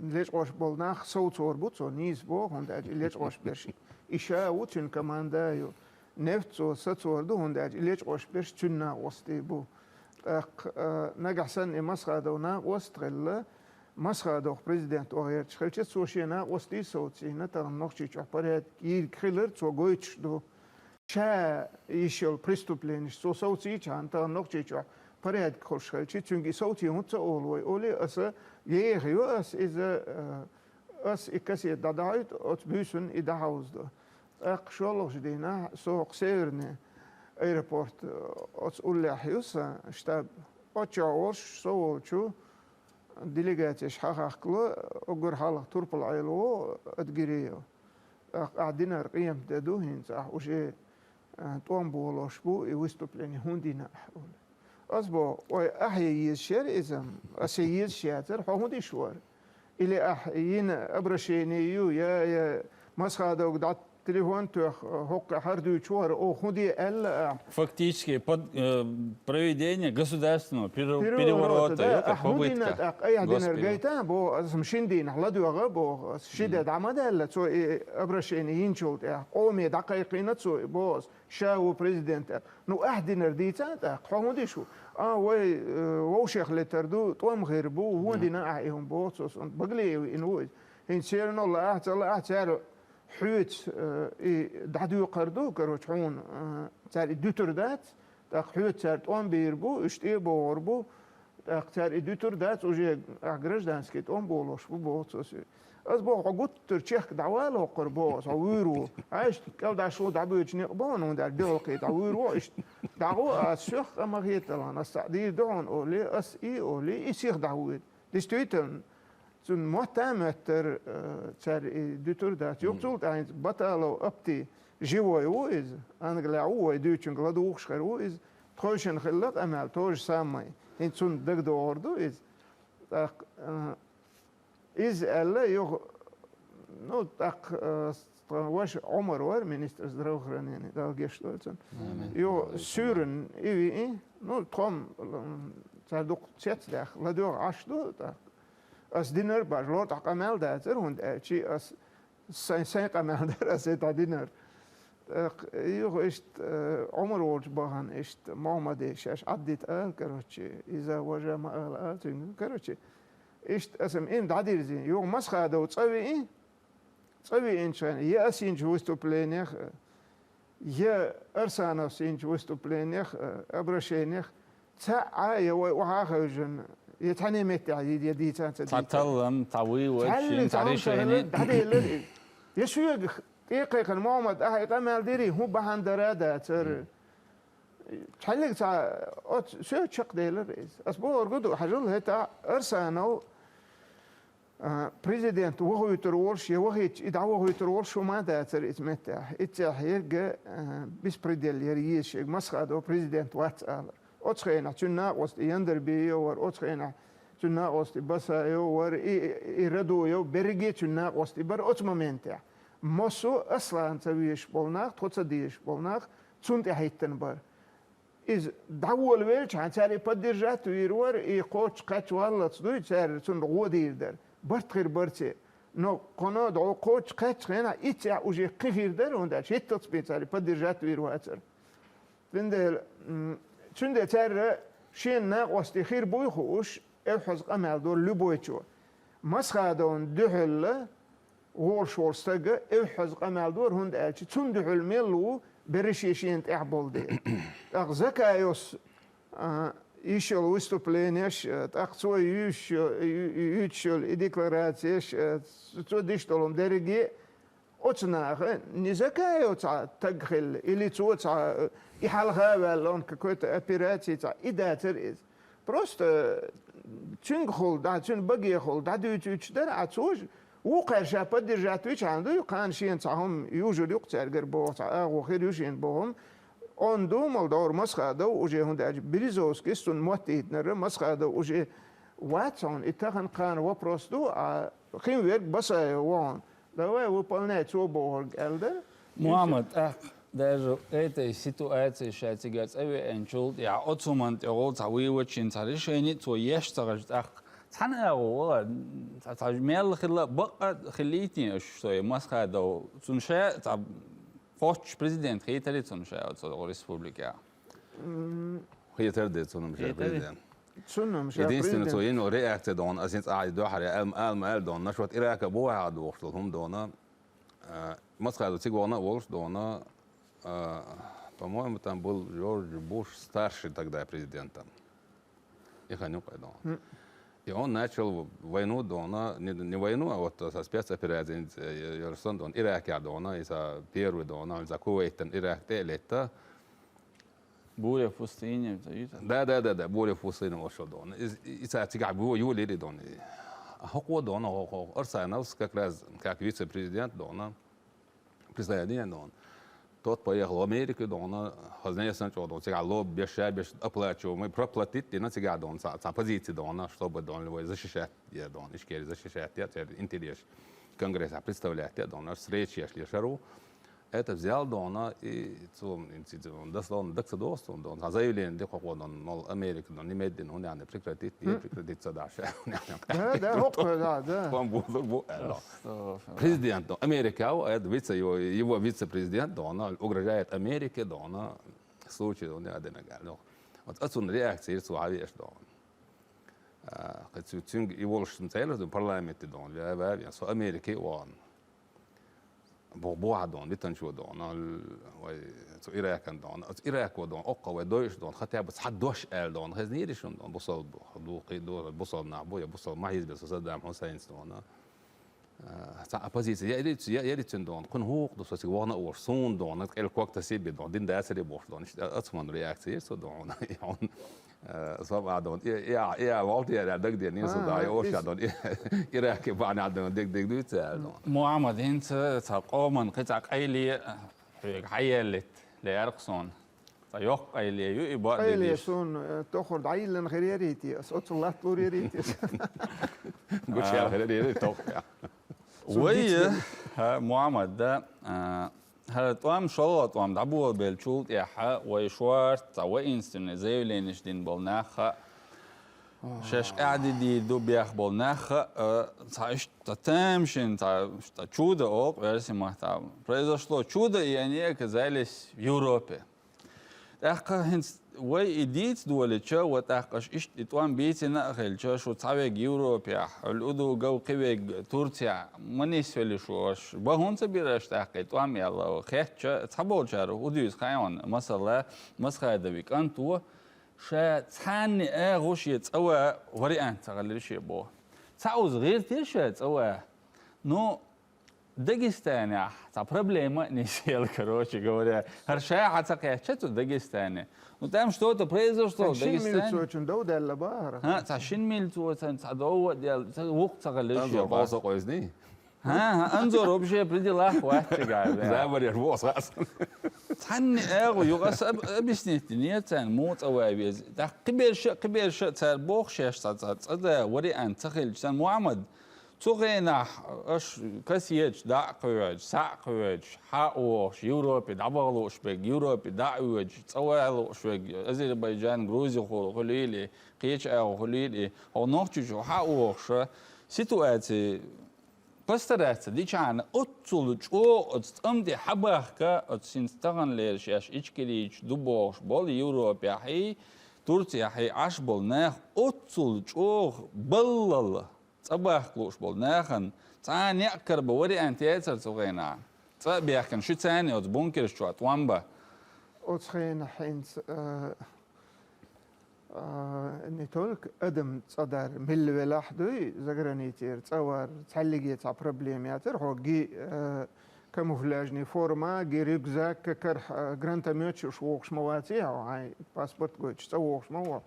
лечкъош болу нах совцор бу цо, нийса боху, хӀунда аьлча и лечкъош берш и ша ву, цуьнан команда а ю. Нефть цо сацор ду, хӀунда аьлча и лечкъош берш цуьнан накъостий бу. ТӀаккха, а, нагахь санна и Масхадов накъост а хилла, Масхадов президент вахарчу хилча, цо шен накъостий а совцийна, тахана Нохчийчохь порядок йийриг хилар цо гойтуш ду. Ша йиш йолу преступленеш цо совцийчхьана, тахана Нохчийчохь порядок хуьлуш хилча, цуьнга и совций хӀунда ца олу вай? Олий аса, еха ю ас иза, э, ас и кассета дӀадахьуьйту, оцу буьйсанна и дӀахьовзадо. ТӀаккха шолгӀачу дийнахь со хӀокху Северный аэропорт, э, оцу уллехь ю сан штаб. Оцу чохь волуш со волчу делегацеш хьахахкало, уггар хьалха турпал Ӏелаво Адгириев. ТӀаккха ахь динарг къемат де ду хӀинца, ахь уже, а, тӀом болош бу, и выступление хӀунда йина ахь, олий. Ас боху, ой, ахье езаш яра иза, аса езаш яцара, хьо хӀунда йиш вара? Или ахь йина обращение ю, я, я Масхадовга дӀа телефон тоьхна, хӀокху хьардуьйцуш вара, оха хӀун де аьлла ахь? Фактически, под, э, проведение государственного пере-, переворота, да, ю, как ахь хӀун дина попытка. ТӀаккха, айхьа динарг гайта, боху, аса шина дийнахь ладоьгӀа, боху, аса ши де дӀа ма даьлла, цо и обращение йинчул тӀаьхьа, къоме дӀакхайкхийна цо, боху аса, ша ву президент аьлла. Ну, ахь динарг дийца тӀаккха, хьо хӀун диш ву? А, вай, э, вовшех летар ду, тӀом хир бу, хӀун дина ахь и хӀума, боху цо, сан Баглиев вина ву иза. ХӀинца церан лаахь, ца лаахь, цара хьоьца, э, и дӀадоькхур ду, короче, хьуна, э, цара и дуьтур дац, тӀаккха хьоьца цара тӀом бийр бу, уьш тӀе а богӀур бу, тӀаккха цара и дуьтур дац, уже ахь гражданский тӀом болош бу, боху цо соьга. Ас боху, хьо гуттар чехка дӀавала хӀокхуьра, боху ас, хьо вуьйр ву. Хьа иштта кӀел дӀаш ву дӀабоьдучу некъ боху, хӀунда аьлча дуьхьал кхета, хьо вуьйр ву, иштта дӀагӀо, ас соьх къа ма хеталахь, ас цхьаъ дийр ду хьуна, олий, ас и олий, и сиха дӀахӀуьйду. Действительно, цунна мотт а моьттара, э, цара и дуьтур дац. Юха цул тӀаьхьа хӀинца Баталов Апти, живой ву иза, Англехь ву, вай дуьйцучуьнга ладугӀуш хир ву иза, тхойшинна хилла къамел, то же самое. ХӀинца цунна дагадогӀур ду иза. ТӀаккха, э, иза аьлла, юха, ну, тӀаккха, э, тхан ваша Ӏумар вара министр здравоохранения, Дала гечдойла цунна. Амин. Юха суьйранна и виъ, ну, тхо-м, м, цара дукха цецдаьхна, ладоьгӀна Ӏаш ду, тӀаккха. Ас динар баш, лортӀахь къамел дацара, хӀунда аьлча ас сайн, сайн къамел дара, ас и дӀадинар. ТӀаккха юха иштта, э, Ӏумар волчу бахана иштта Мохьмаде шаьш Ӏаддита ала, короче, иза важа ма ала ала цуьнга. Короче, иштта аса-м и дӀадирзина. Юха Масхадов цӀа виъ, цӀа виъинчу хенахь, я ас йинчу выступленех, я Арсановс йинчу выступленех, э, обращениех, цхьаъ а я вай охьа а хевшина, я цхьаьна меттехь я дийца а ца дийца. Цхьа таллам, цхьа вуй вай, цхьаьллиг шен цхьа цхьа хӀума ца хилла, решение дӀаделира иза. Я соьга тӀекхайкхина, Мохьмад, ахьа и къамел дирий, хӀун бахьана дара а дацара. Цхьаьллиг цхьа оцу соьга чекхделира иза. Ас бохург ду, хьажал, хӀета Арсанов, а, президент вахуьйтур волуш, я вахийтча, и дӀавахуьйтур волуш хӀума а дацара иза меттехь. Иццехь ерга, а, беспредел яра еза шега, Масхадов президент вац алар. Оцу хенахь цуьнан накъостий Яндарбиев вара, оцу хенахь цуьнан накъостий Басаев вара, и, и, и Радуев, берриге цуьнан накъостий бара оцу моментехь. Массо а Аслан ца везаш болу нах, тхо ца дезаш болу нах цунна тӀехӀиттина бара. Иза дӀаволавелчхьана, цара и поддержать вийр вара, и кхоччуш кхаьчча валлалц дуй, цара цунна гӀо дийр дара. Барт хир барце. Но кхуьнан дӀо кхоччуш кхаьччу хенахь, иццехь уже кхин хир дара, хӀунда аьлча хӀитталц бен цара и поддержать вийр вацара. Цундела, м, цундела цара шена накъостий хир буй хууш, эвхьаза къамел дора любойчо. Масхадовна дуьхьал волуш волу стага эвхьаза къамел дора, хӀунда аьлча цунна дуьхьал мел ву берриш шена тӀехь болу дела. ТӀаккха Закаевс, а, йиш йолу выступленеш, а, тӀаккха цо юьйш йо-, ю-, ю-, юьйцуш йолу и декларацеш, а, цо диш долу дерриге а оцу наха не Закаев цхьа таг хилла, или цо цхьа, а, и хьалха а ваьлла, он какой-то операция цхьа, и дацара иза. Просто цуьнгахула дӀа, цуьнан багехула дӀадуьйцуьйтуш дара, а цо ж-, вукхара ша поддержать вичхьана дуй, кхана шена цхьа хӀума южур ю-кх цаьргара боху, цхьа агӀо хир ю шена боху хӀума. Он думал догӀур Масхадов уже, хӀунда аьлча Березовскийс цунна моттийтинарра, Масхадов уже вац хьуна, и тахана кхана вопрос ду, а хин верг Басаев ву хьуна. Давай выполняй цо бохург аьлла дара. Мухьаммад, тӀаккха даже этой ситуации ша цига цӀа веанчул тӀехь, оцу хӀуманна тӀехула цхьа вуй вачийн цхьа решение цо еш ца хилча тӀаккха, цхьана агӀо вала, цхьа, цхьа мел хилла бакъ а хилийтийн аша со и Масхадов, цунна ша цхьа кхоччуш президент хийтарий цунна ша оцу республикехь? Хийтар де цунна ша президент. Цунна ша единственное, цо президент. Йина реакция дона, ас хӀинца ахьа дуьхьара, алма, алма аьлла дона, нашот Ирака бохьа дохуш долу хӀума дона. А, Масхадов цига вахана а волуш дона, а, по-моему, там был Джордж Буш старший тогда президентом. И хан юкъа дона. И он начал войну дона, не, не войну, а вот, э, со спецоперацией, э, Ярсон дона, Иракехь дона, и со первый дона, за Кувейтан Ирак тӀе а летта. Буря в пустыне, это, это? Да, да, да, да, Буря в пустыне вошел дона. И, и, и цара цигахь бу-, юлири дона. А хӀокхо дона, хӀо-, хӀо-, Арсановс как раз как вице-президент дона. Присоединение дона. Тот поехал в Америку дона, хазна ясан чӀо дона, цигахь лоб беш, ша беш, оплачиваемый, проплатить дина цигахь дона, цхьа, цхьа позиция дона, чтобы дона, вай защищать, я дона, Ичкери защищать, я, церан интерес конгрессах представлять, я дона, встреча еш лешару. Это взял дона, и цо, ин ци-, ци-, дословно, дакса дословно дона, цхьа заявление де кхо дона, мол, Америка дона, немедленно, хӀунда аьлла прекратить, и прекратить ца даша. Да, да, хӀокхо, да, да. Вам буду, бу, э, да. Астагфируллах. Президент, ну, Америка, а это вице, его, его вице-президент, да, он угрожает Америке, да, он случай, он, я, да, ну, вот отсюда реакция, если вы, что он. А, кхы цу-, цуьнга и волуш церан парламенте дона, вя, вя, вя, со Америке вон. Бо-, бохьа дона, дитанчо дона, вай, цу Иракан дона, оцу Ирако дона, оккха вай дойуш дона, хотя бы цхьа дош аьлла дона, хезнийри шун дона, бусал ду-, ду-, кхы ду-, бусал нах бу, я бусал ма хьийзабе со Саддам Хусейнс дона. А, цхьа оппозиция, я ирицу, я, я ирицун дона, кхуьнан хӀух ду со цига вахана а волуш, суна дона, кӀел ког тасийбе дона, дин дацаре бохуш дона, иштта оцу хӀуманна реакция ира со дона. Э, со ма дон, и, и, и, а, волтера дагден, нин со да, и оша дон, и, Ираке бана дон, дег, дег дуьйца дон. Мухьаммад, хӀинца цхьа къоман кхин цхьа къайле, хьоьга хьаеллит, ле яркъ сон. Цхьа йоккха къайле ю, и баъ къайле дедиш. Сон, э, тохур дӀайиллан хир ярийти, ас оцу латлур ярийти. Гучал хир яри тохур. Вай, ха, Мухьаммад, да, а, ХӀара тӀом, шолгӀа тӀом дӀаболабеллачул тӀаьхьа вай шорта цхьа воинственный заявленеш дина болу нах а, шаьш къаьхьа дийр ду беха болу нах а, цхьа иштта тамашийна, цхьа, цхьа чудо олу версия ма-, цхьа произошло чудо, и они оказались в Европе. ТӀаккха хӀинца вай и дийца долийча, ва тӀаккха аша иштта и тӀом бийцина а хилча, шу цхьаверг Европехь, хьуьлла удугав кхиверг Турцехь, ма нисвелла шу аша. Бан хӀунда ца бира аша тӀаккха и тӀом аьлла, хетча, цхьаболчара хӀу дуьйцу хаьий хьуна, масала, Масхадовн кӀант ву, ша цхьанна а гӀуш я цӀа ван вариант ца хилира шен боху. Цхьа уза гӀиртира ша цӀа ван. Ну, Дагестанехь цхьа проблема а нисъелла, короче говоря. ХӀара ша хьан ца кхаьчча цу Дагестане. Ну, там что-то произошло в Дагестане. Цхьа шина милцочун дов даьлла бахара. ХӀа, цхьа шина милцочун цхьа дов а даьлла, цхьа вукх ца хилира шен бахара. Анзор къовса къойзний? ХӀа, хӀа, Анзор вообще при делах вац цигахь, да. Забареш боху ас. Цхьанна агӀо юкъа ас об-, объяснить динера царна, муха цӀа ван веза. ТӀаккха кхиберша а, кхиберша а цара боху шаьш цхьа, цхьа, цӀа да вариант ца хилча, царна Мухьаммад, цу хенахь аша каседеш дӀа а кхоьхьуш, схьа а кхоьхьуш, хьа а вохуш, Европе дӀабаха лууш берг, Европе дӀа а воьдуш, цӀа ван лууш верг, Азербайджан, Грузи ху-, хуьлийла, кхечу агӀо хуьлийла, хьо Нохчийчу хьа а вохуш, ситуаци постараться дичахьана, оццул чӀогӀа оцу цӀа тӀе хьабахка, оцу хӀинца таханлера шаьш Ичкерийчу ду бохуш болу Европехьий, Турцехьий Ӏаш болу нах оццул чӀогӀа баллал тӀабаккха лууш болу нахана цхьа а некъ карабан вариант яцара цу хенахь? ЦӀа а баьхкина, шуьца а оцу бункерш чохь тӀом бан. Оцу хенахь хӀинца, э, а, не только адам цӀа дар, милла велахь дуй, заграницера цӀа вар, цхьаьллиге цхьа проблема яцара, хьо ги, э, камуфляжный форма, ги рюкзак, карахь, э, гранатомётчуш вохуш ма ваций хьо, хьайн паспорт гойтуш цӀа вохуш ма ву.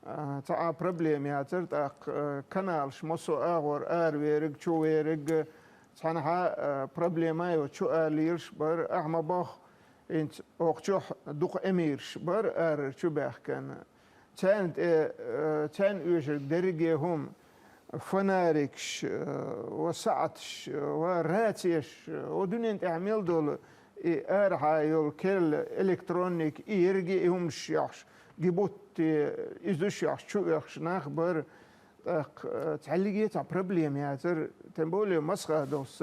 А, цхьа а проблема яцара, тӀаккха, э, каналаш массо а агӀор араверг, чуверг, цхьанхьа, э, проблема йоцу чу а лелаш бара, ахьа ма бохху, хӀинца оха чохь дукха эмираш бара арара чу баьхкина. Царна тӀе, э, царна оьшург дерриге хӀума, фонарикаш, э, ва саӀаташ, э, ва рацеш, э, ва дуьнен тӀехь мел долу и арахьа йолу керла электронник, и ерриге и хӀуманаш йохьуш, ги бутти, иза уьш йохьуш чу оьхуш нах бара, тӀаккха, э, цхьаьллиге цхьа проблема яцара, тем более Масхадовс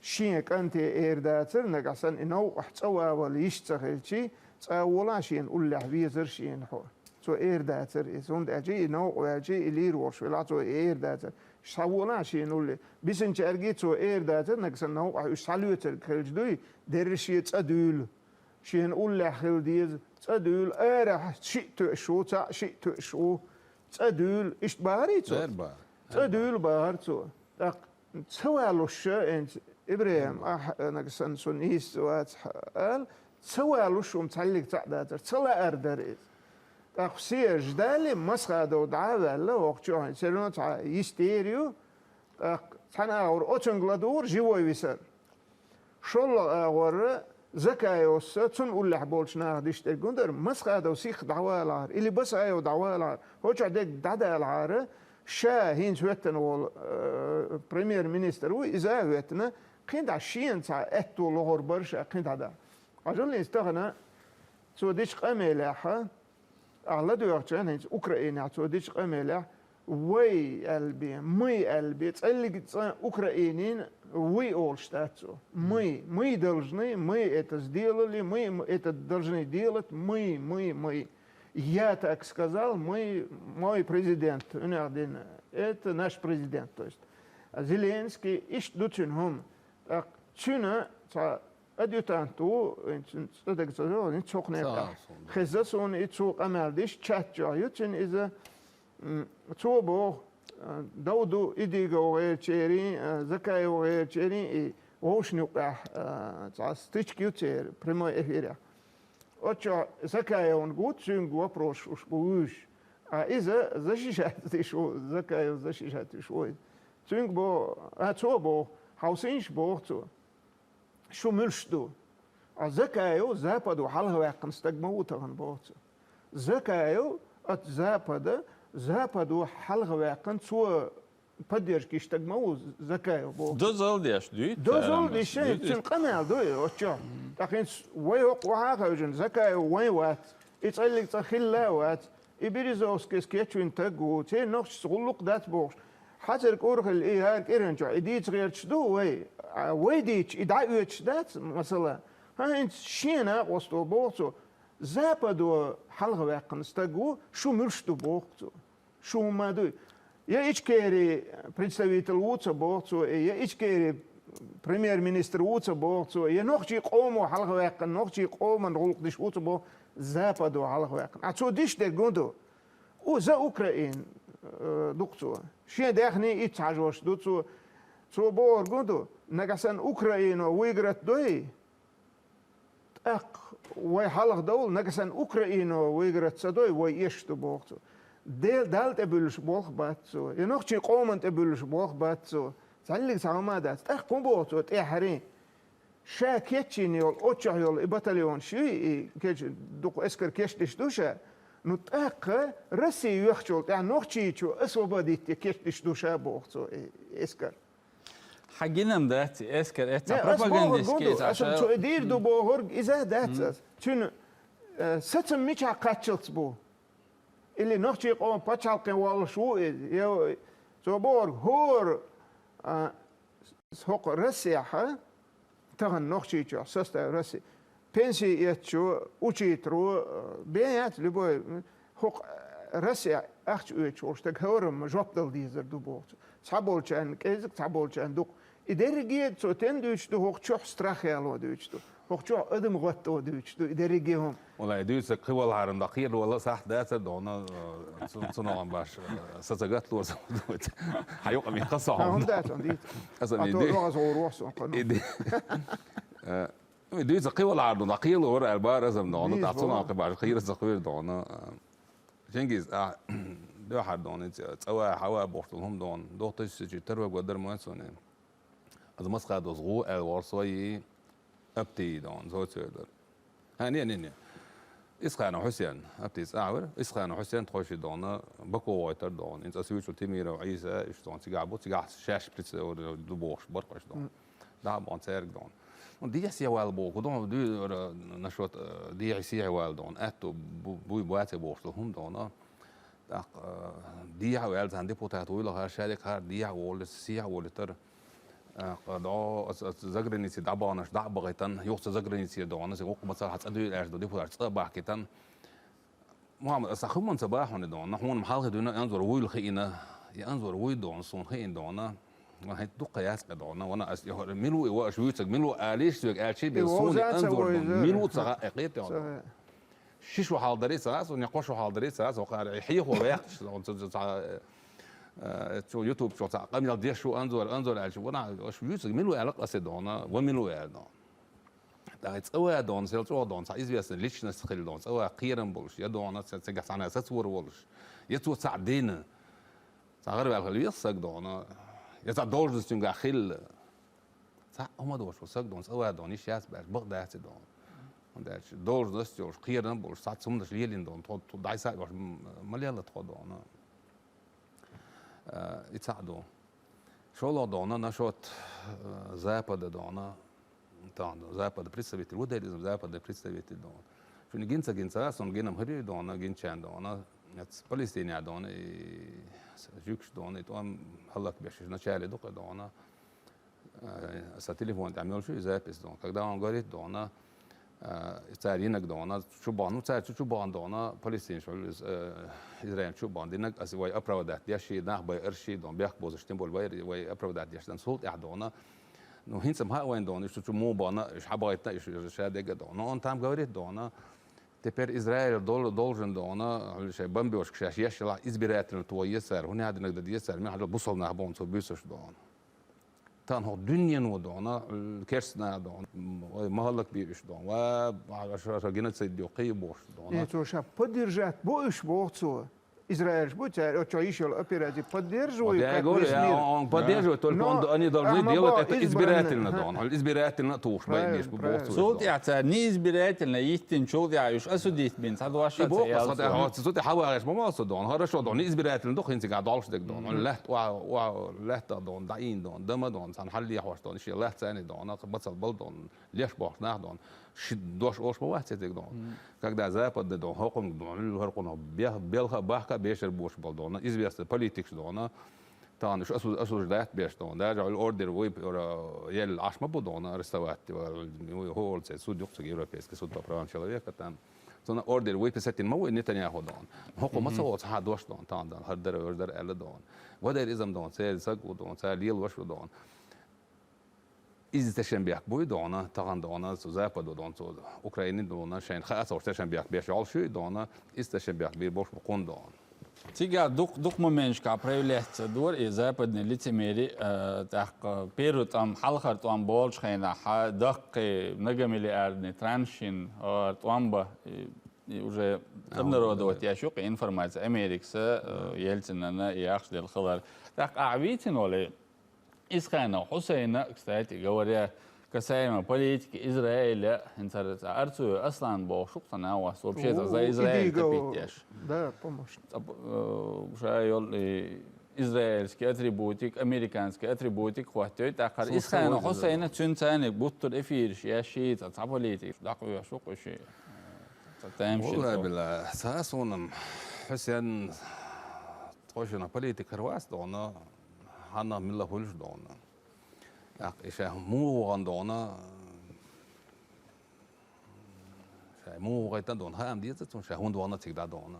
шен кӀанте эр дацара, нагахь санна и новкъахь цӀа ван вала йиш ца хилчий, цӀа а волахь шена уллехь везара шена хьо. Цо эр дацара иза, хӀунда аьлча и новкъа ваьлча, и лийр волуш велахь, цо и эр дацара. Схьаволахь шена улле. Бисинчаьрга цо эр дацара, нагахь санна новкъахь уьш схьалоьцург хилча дуй, дерриш шен цӀа дуьйла. Шена уллехь хила деза, цӀа дуьйла, арахь шиъ тоьаш ву, цхьаъ шиъ тоьаш ву, цӀа дуьйла. Иштта бахарий цо? Дера бахара. ЦӀа дуьйла бахара цо. ТӀаккха ца валуш ша, хӀинца, ИбрахӀим, ахь, нагахь санна, со нийса вацахь, ала, ца валуш хӀума цхьаьллиг цхьаъ дацара, ца лаар дара иза. ТӀаккха все ждали, Масхадов дӀа а ваьлла, хӀокху чохь, все равно цхьа йистера ю, тӀаккха цхьана агӀор оцуьнга ладугӀура живой висар. ШоллагӀа агӀор Закаевс цунна уллехь болчу наха диш дерг хӀун дара, Масхадов сихха дӀавалахьара, или Басаев дӀавалахьара, хӀокху чохь дерг дӀадалахьара, ша хӀинца хӀоьттина волу, э, премьер-министр ву, иза а хӀоьттина, кхин дӀа шена цхьа аьтто лохур бара ша кхин дӀа дӀа. Хьажал хӀинца тахана цо дечу къамелехь, ахьа ладоьгӀча хӀинца Украинехь цо дечу къамелехь, вай аьлла бен, мы аьлла бен, цӀеллиг цӀа Украинин вы олуш дац цо. Мы, мы должны, мы это сделали, мы это должны делать, мы, мы, мы. Я так сказал, мы, мой президент, у них один, это наш президент, то есть. Зеленский, иштта ду цуьнан хӀума. ТӀаккха цуьнан цхьа адъютант ву, цуьнан цӀа дага ца зо, хӀинца цхьа кху некъахь. Хезна суна и цо къамел деш, чат чохь ю цуьнан иза. М, цо боху, а, дов ду Идигов гӀерачерийн, а, Закаев гӀерачерийн и вовшашна юкъахь, а, цхьа стычка ю церан прямой эфирехь. Оцу чохь Закаевна гуц, цуьнга вопросаш уьш бу вуьйш. А иза защищать деш ву, Закаев защищать деш ву иза. Цуьнга боху, а, цо боху, хьовсийша боху цо. Шу муьлш ду? А Закаев Западо хьалхаваьккхина стаг ма ву тахана боху цо. Закаев от Запада, Западо хьалхаваьккхина, цо поддержка йиш стаг ма ву Закаев боху. Дозалла деш дуй? Дозалла деш, цуьнан къамел ду и, оцу чохь. ТӀаккха хӀинца вай хӀокху охьа а хевшина, Закаев вайн вац, и цӀеллиг цӀа хилла а вац, и Березовскийс кечвина стаг ву, церан нохчашца гӀуллакх дац бохуш. Хьацар кӀур хилла и хӀара кӀиран чохь, и дийца гӀерташ ду вай? А вай дийцча, и дӀаоьцуш дац, масала? ХӀан, хӀинца шен накъосто боху цо, Западо хьалхаваьккхина стаг ву, шу муьлш ду боху цо. Шу хӀумма дуй? Я Ичкери представитель ву ца боху цо, я Ичкери премьер-министр ву ца боху цо, я нохчийн къомо хьалхаваьккхина, нохчийн къоман гӀуллакх деш ву ца боху, Западо хьалхаваьккхина. А цо диш дерг хӀун ду? У, за Украин, э, ду-кх цо. Шен даьхни итт хьажош ду цо. Цо бохург хӀун ду? Нагахь санна Украино выиграть дой, тӀаккха вай хьалха довла, нагахь санна Украино выиграть ца дой, вай эшаш ду боху цо. Дел-, Далла тӀе буьллуш болх бац цо. Я нохчийн къоман тӀе буьллуш болх бац цо. Цхьаьллиг цхьа хӀума дац. ТӀаккха хӀун боху цо тӀаьххьарий? Ша кечйина йолу, оццахь йолу и батальонаш юй, и кеч-, дукха эскар кечдеш ду ша. Ну, тӀаккха Россия йоьхчул тӀаьхьа Нохчийчу освободить кечдеш ду ша, боху цо, и эскар. Хьан гинам дац, эскар, эццахь пропагандистский ду, аса цо и дийр ду бохург, иза дац аса. Цуьнан, э, сацам мичахь кхаччалц бу? Или нохчийн къоман пачхьалкхе воллуш ву иза? Я, цо бохург, хӀора, а, хӀокху Россехьа, тахана Нохчийчохь, состав России, пенсий эцчо, учитело, бен яц любой, хӀокху Россехь ахча оьцуш волу стаг хӀораммо жоп дала дезар ду боху цо. Цхьаболчарна кӀезиг, цхьаболчарна дукха. И дерриге цо тен дуьйцуш ду, хӀокху чохь страх яло дуьйцуш ду. ХӀокху чохь адам гӀотто дуьйцуш ду, и дерриге хӀума. Валлай, дуьйцург кхин валхьара дан кхерла вала сахьт дацара дона, э, цу-, цуногӀан баш, э, са ца гатло сан дуьйцу. Хьан юкъа ми кхаса хьуна. ХӀунда дац, хӀунда дийца? Аса А ми то дуьй- оьгӀаз гӀур вохсун кхана. И ди-, э, ми дуьйцург кхин валхьара дан кхерла вара аьлла бара азам дона, Дийца тӀаккха цуногӀан бала. Кхин баш, кхера ца хир дона. Э, Чингиз, а, дуьхьара дона, цӀа ва, хьава бохуш долу хӀума дона. Доху тайсачи тарваг вадар ма цуне. Аса Масхадос гӀу аьлла вор сой, Апти дона, зоцуьр дара. ХӀа, не, не, не. Исханов Хьусен, Апти цӀа вара. Исханов Хьусен тхойши дона, Баку войтар дона. Инца ас вуьйцу Тимиров Ӏийса, иш дона, цигахь бу, цигахь шаьш прицел ду бохуш, баркъаш дона. Да, бон церг дона. Ну, дехьа сехьа вала боху, дона, дуьйра, нашот, э, дехьа сехьа вала дона. Аьтту бу-, буй баце бохуш долу хӀума дона. ТӀаккха, э, дехьа ваьлла цхьана депутат вуйла хара, шадерг хара дехьа волуш, сехьа волуьйтара. ТӀаккха, до, ас, ас заграници дӀабаханаш, дӀа а бахийтан, юха ца заграници дона, аса гӀуккха мацара хьан цӀа дуьйла аьлла ду, депутат цӀа а бахкийтан. Мухаммад, аса хӀуманца бахьуни дона, хьуна хьалхи дуьйна анзор вуйла хиъна, и анзор вуй дона, суна хиъна дона. Ван хӀинца дукха яц къе дона, вана ас, мила ву и ва аша вуьйцург, мила ву алийша соьга аьлчий бен, И суна вовза ца анзор войза. Дона, мила ву ца хаьа, кхетта Ца вана. Ши шу хьалдари ца, аса, некъо шу хьалдари ца, аса, вакхара, хьехо вехаш, ца, ца, ца, э, цу YouTube чу ца, къамел деш шу анзор, анзор аьлча, вана, аша вуьйцург мила ву аьлла къасе дона, ва мила ву аьлла дона. ТӀаккха цӀа ва дона, сел чӀогӀа дона, цхьа известный личность хилла дона, цӀа ва кхерам болуш, я дона, ца-, цигахь цхьана сацвор волуш, я цо цхьаъ дина, цхьа гӀараваьлла хила веза саг дона, я цхьа должность цуьнгахь хилла. Цхьаъ хӀума доцуш ву саг дона, цӀа ва дона, йиш яц баьш, бакъ дац и дона. ХӀунда аьлча должность йолуш, кхерам болуш, цхьацца хӀуманаш лелийна дона, тхо, тхо дӀай схьа а йолуш, м-, ма лелла тхо дона. Э, и цхьаъ ду. ШолгӀа дона, насчёт, э, Запада дона, тахана Запада представитель, ву дерризма Запада представитель дона. Шуна гин ца гин ца, сон гинам хир ю дона, гинчарна дона, эц Палестинехь дона, и жуьгташ дона, и тӀом хӀаллакбеш, начале ду кхе дона. Э, сан телефон тӀехь мел шу и запись дона. Когда он говорит дона, э, цара йинаг дона, чу бахана, ну, цара чу, чу бахана дона, Палестинаш, э, Израиль чу бахана динаг, аса вай оправдать деш ши, нах бай арш ши дона, бехк бозуш, тем более вай, вай оправдать деш дан, цул тӀехь дона. Ну, хӀинца ма хаьа вайн дона, уьш чу, чу муха бахана, уьш хьабахийтина, уьш, уьш шадерг а дона. Но он там говорит дона, теперь Израиль дол-, должен дона, шайн бомбёжка шаьш еш ялахь избирательно тхо еза цара, хӀунда динаг дан деза цара, мел хьажал бусалба нах боху цо буьйсуш дона. Тахана хӀокху дуьнено дона, керста нах дона, ой, ма хӀаллакбе уьш дона, ва, аша, аша геноцид ю, кхин ю бохуш дона. Не, цо ша поддержать бу уьш боху цо. Израильш бу, цара оцу йиш йолу операци поддерживает, Вот я как говорю, весь я, мир. Он поддерживает, только Но он, они должны Ахмад делать это избранный. Избирательно Ага. дона. Избирательно тухуш бай Правильно, беш бу правильно. боху цо Цул дона. тӀехь цара не избирательно йиттинчул тӀехь уьш осудить бина, цхьа дош И ца боху, ял цхьа тӀе, цо. Цу тӀе хьавагӀеш ма валсо дона. Хорошо дона, избирательно ду хӀинцига долуш дерг дона. Мгм. Лаьтта, уа, уа, лаьтта дона, даийна дона, дама дона, цхьана хьаллехьош дона, шен лаьтта царни дона, бацал бал дона, леш бохуш нах дона. Ши дош олуш ма вац цетиг дона. Мгм. Когда западный дона, хӀокхунга дона, хӀара кхунах бех-, белха а бахка а бешар бош бал дона, известный политикаш дона. Тахана уьш осу-, осуждать беш дона. Даже хьуьлла ордер вуй, ора, елла Ӏаш ма бу дона, арестовать, ва, хӀу олу церан суд юкъ цига, Европейский суд по правам человека там. Цунна ордер выписать ма вуй Нетаньяху дона. ХӀокху ма ца Мгм. олу цхьа дош дона, тахана дона, хӀара дара, вежа дара аьлла дона. Ва дера иза-м дона, церан саг ву дона, цара лелош ву дона. Иза тешен бехк буй дона, тахана дона, цу Западо дона, цу Украине дона, шайна хаа ца волуш тешен бехк беш йолуш ю дона, иза тешен бехк бийр болуш бу кхунна дона. Цигахь дукх-, дукха моменташкахь проявляться дора и западный лицемери, э, тӀаккха первый тӀом, хьалхара тӀом болчу хенахь, хьан даккхий многомиллиардный траншин, э, тӀом бан, и, и уже А, обнародовать да. еш ю кху информация Америкаса, э, Ельцинана и ахча делла хилар. ТӀаккха ахьа вийцина волу и Исханов Хьусайна, кстати говоря, касаемо политики Израиля, хӀинца цхьа Арцуев Аслан бохуш ву-кх цхьа нах, вообще О, за Израиль идиго. тапиттеш. Да, помощник. Цхьа, э, ша йолу и израильский атрибутик, американский атрибутик хӀоттойту, тӀаккха Исханов Хьусайна цуьнан царниг буттур эфираш еш ши цхьа, цхьа политик дӀакхоьхьуш ву-кх уьш, э, цхьа тамашийна Валлай цо. Билла, цхьа суна-м Хьусен тхойшина политик хир вац дона, хьанна милла хуьлуш дона. ТӀаккха и ша муха вахана дона, ша муха вахийтина дона, хаам деза цунна, ша хӀунда вахана цига дӀа дона.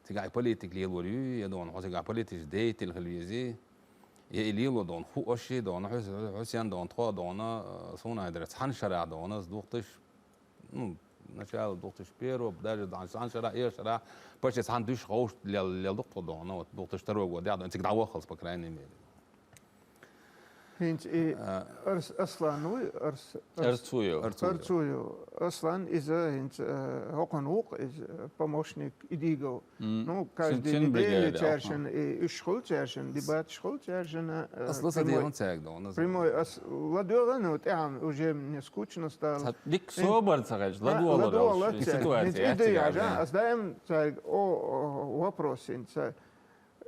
Цигахь и политик лелор юй, я дона, хьо цигахь политический деятель хила везий. Я и лело дона, хӀу оши дона, хӀу, хӀу сен дона, тхо дона, э, суна айдара, цхьан шарахь дона, из духташ, ну, начало двух тысяч первого, даже дона, цхьан шарахь, э, шарахь, почти цхьан дуьш ховш лел, лел духту дона, вот двух тысяч второго года, я дона, цига дӀавахалц, по крайней мере. ХӀинца и Арс-, Аслан вуй, Арс-, Арс-, Арцуев. Арцуев. Арцуев. Аслан, иза хӀинца, э, хӀокхун вукъ, иза, э, помощник Идигов. Ну, каждый неделю цаьршина, и уьш хуьлу цаьршина, дебаташ хуьлу цаьршина, э, Ас ласа прямой, дегӀан цаьрга дона, прямой, ас ладоьгӀа, ну, тӀаьхьа уже мне скучно стало. Ца дика собар ца хилча, ладоьгӀа, ладоьгӀа лош, и ситуация, хӀинца и ду яхьа, ас даим цаьрга, о, о, вопрос хӀинца.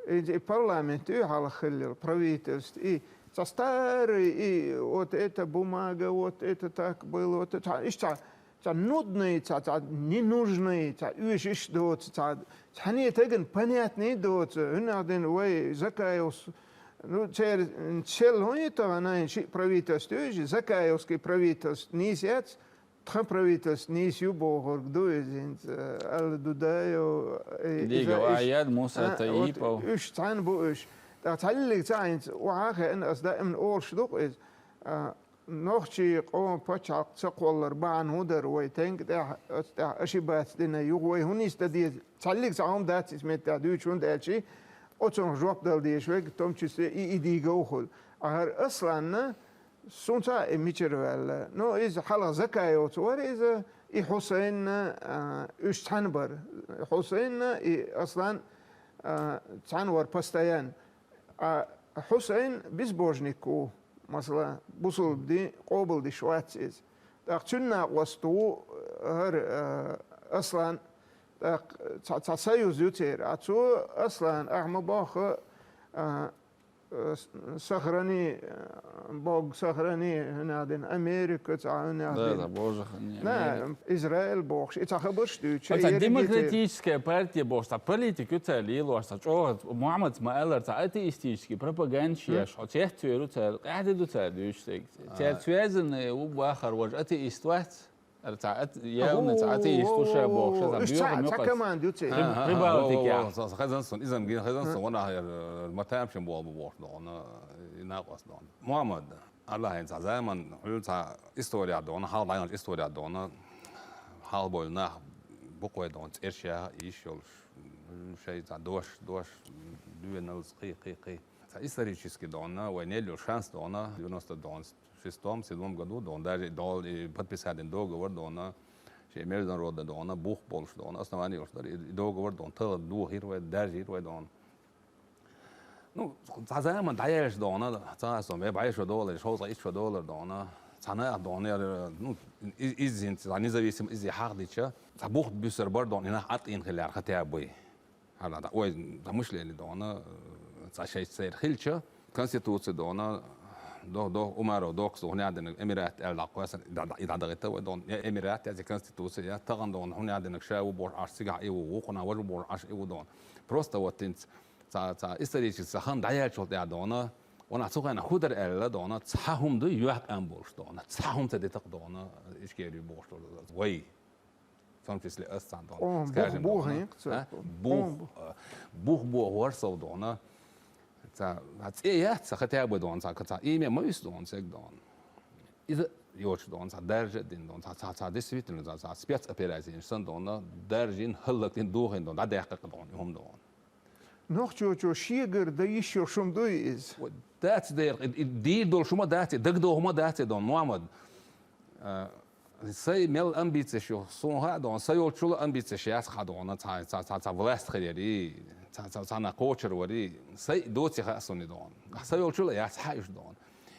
И, и парламент, и хьалха хиллал правительство, и цхьа старый, и вот эта бумага, вот это так было, вот это, цхьа, иштта цхьа, цхьа нудный, цхьа, цхьа ненужный, цхьа уьш иш доцу, цхьа, цхьанне таган понятный доцу, хӀунах дина вай Закаевс, ну, цер, цел хӀун ю тахана, ши правительство ю, Закаевский правительство нийса яц, тхан правительство нийса ю бохург ду иза хӀинца, Али Дудаев, э, Дигов иза иш, Айяд, Муса а, вот Таипов. Уьш цхьаьна бу уьш. ТӀаккха цхьаллиг ца хӀинца, вахьа хеана, ас даимна олуш ду-кх иза. А, нохчий къоман пачхьалкх ца кхоллар бахьана хӀун дара вай тенга тӀехь, оцу тӀехь аши бац дина юха вай хӀун нисдан деза? Цхьаллиг цхьа хӀума дац иза меттехь дуьйцуш, хӀунда аьлча оцунах жоп дала дезаш верг, в том числе и Идигов хуьлу. А хӀара Асланна Сунца и мичара ваьлла. Ну, иза хьалха Закаевца вара иза, и Хьусайнна, а, уьш цхьаьна бара. Хьусайнна и Аслан, а, цхьаьна вара постоянно. А Хьусайн безбожник ву, масала, бусулба дин къобалдеш вац иза. ТӀаккха цуьнан накъост ву хӀара, а, Аслан, тӀаккха цхьа, цхьа союз ю церан. А цо Аслан, ахьа ма бохху, а, э, с-, сохрани, э, Бог сохрани, хӀунах дина Америка, цхьа хӀунах дина. Да, да, Боже храни, На, Америка. Израиль бохуш, и цхьа хабарш дуьйцу, Оцу ерриге демократическая партия бохуш, цхьа политик ю цара лелош, цхьа чӀогӀа Мухьаммадс ма-аллара, цхьа атеистический пропаганда еш, хьо цецвер ву цара, къаьхьа ду цара дуьйцу стаг. Цара связанный ву бахар важа атеист вац. Ара цхьа ат-, явно цхьа атеист ву ша бохуш, ша Уж цхьа, боьха цхьа мукъац. Команда ю церан. Ага, Прибалтика. Во, во, во, со хезна суна, иза-м гина хезна суна, вон ахьа, э, ма тамашийна болу бохуш дона, и накъост дона. Мухьаммад, Аллахьан цхьа заман, хьуьлла цхьа история дона, хьалха дӀаяханчу история дона, хьалха бовла нах бу-кх вай дона, цӀерш яха йиш йолуш, шайн цхьа дош, дош, доьналлица кхин, кхин, кхин. Цхьа исторически дона, вай нел йолу шанс дона, девяносто дона, шестом, седьмом году дона, даже и дол-, и подписать дина договор дона, шен международный дона, бух болуш дона, основание йолуш дара, и, и договор дона, тахана дохийра вай, даржийра вай дона. Ну, цхьа заман дӀаяьлча дона, цхьа а со вай бӀе шо долуш, хӀовзткъа итт шо долура дона, цхьа нах дона, яра, ну, и-, изза цхьа независимо изза хьахдича, цхьа бух буьсур бара дона, и нах Ӏаткъийна хилла хотя бы. ХӀара дӀа, ой, цхьа мышление дона, цхьа шайца сайра хилча, конституция дона, до, до, Умаров доккху хӀунех динарг Эмират аьлла дӀакхоьссина, и дӀа-, и дӀадахийта вай дона, я Эмират, я конституция, я тахана дона хӀунех динарг ша ву бохуш Ӏаш цигахь и ву, вукхунах важа ву бохуш Ӏаш и ву дона. Просто вот хӀинца цхьа, цхьа исторически цхьа хан дӀаяьллачул тӀаьхьа дона, ванах цу хенахь хӀу дара аьлла дона, цхьа хӀума дуй, йоккха ам болуш дона, цхьа хӀума ца дитакх дона, Ичкери бохуш долу вай. В том числе ас цхьаьна дона. О, скажем, бух, бух дона. Хьекъ ца. А? Бух, бух. А, бух боху ворсов дона. Ца, а цӀе яц ца хотя бы дона, ца, ца имя ма вис дона, цег дона. Иза йоцуш дона, ца даржа а дина дона, ца, ца, ца действительно, ца, ца спецоперация сан дона, даржин, хӀаллакдин, духин дона, дӀадаьккхина дона, и хӀума дона. Нохчочо шегара дан йиш йолуш хӀума дуй иза? Вот, дац дера, и, и дийр долуш хӀума дац, и дагадогӀу хӀума дац, и дона, Мухьаммад. А, сайн мел амбицеш ю, суна хаьа дона, сан йолчул амбицеш яц хьан дона, цхьа, цхьа, цхьа, цхьа власть хир яри, цхьа, цхьа, цхьанна кхочур вари, сайн доци хаьа суна дона. Сан йолчул яц хьан уьш дона.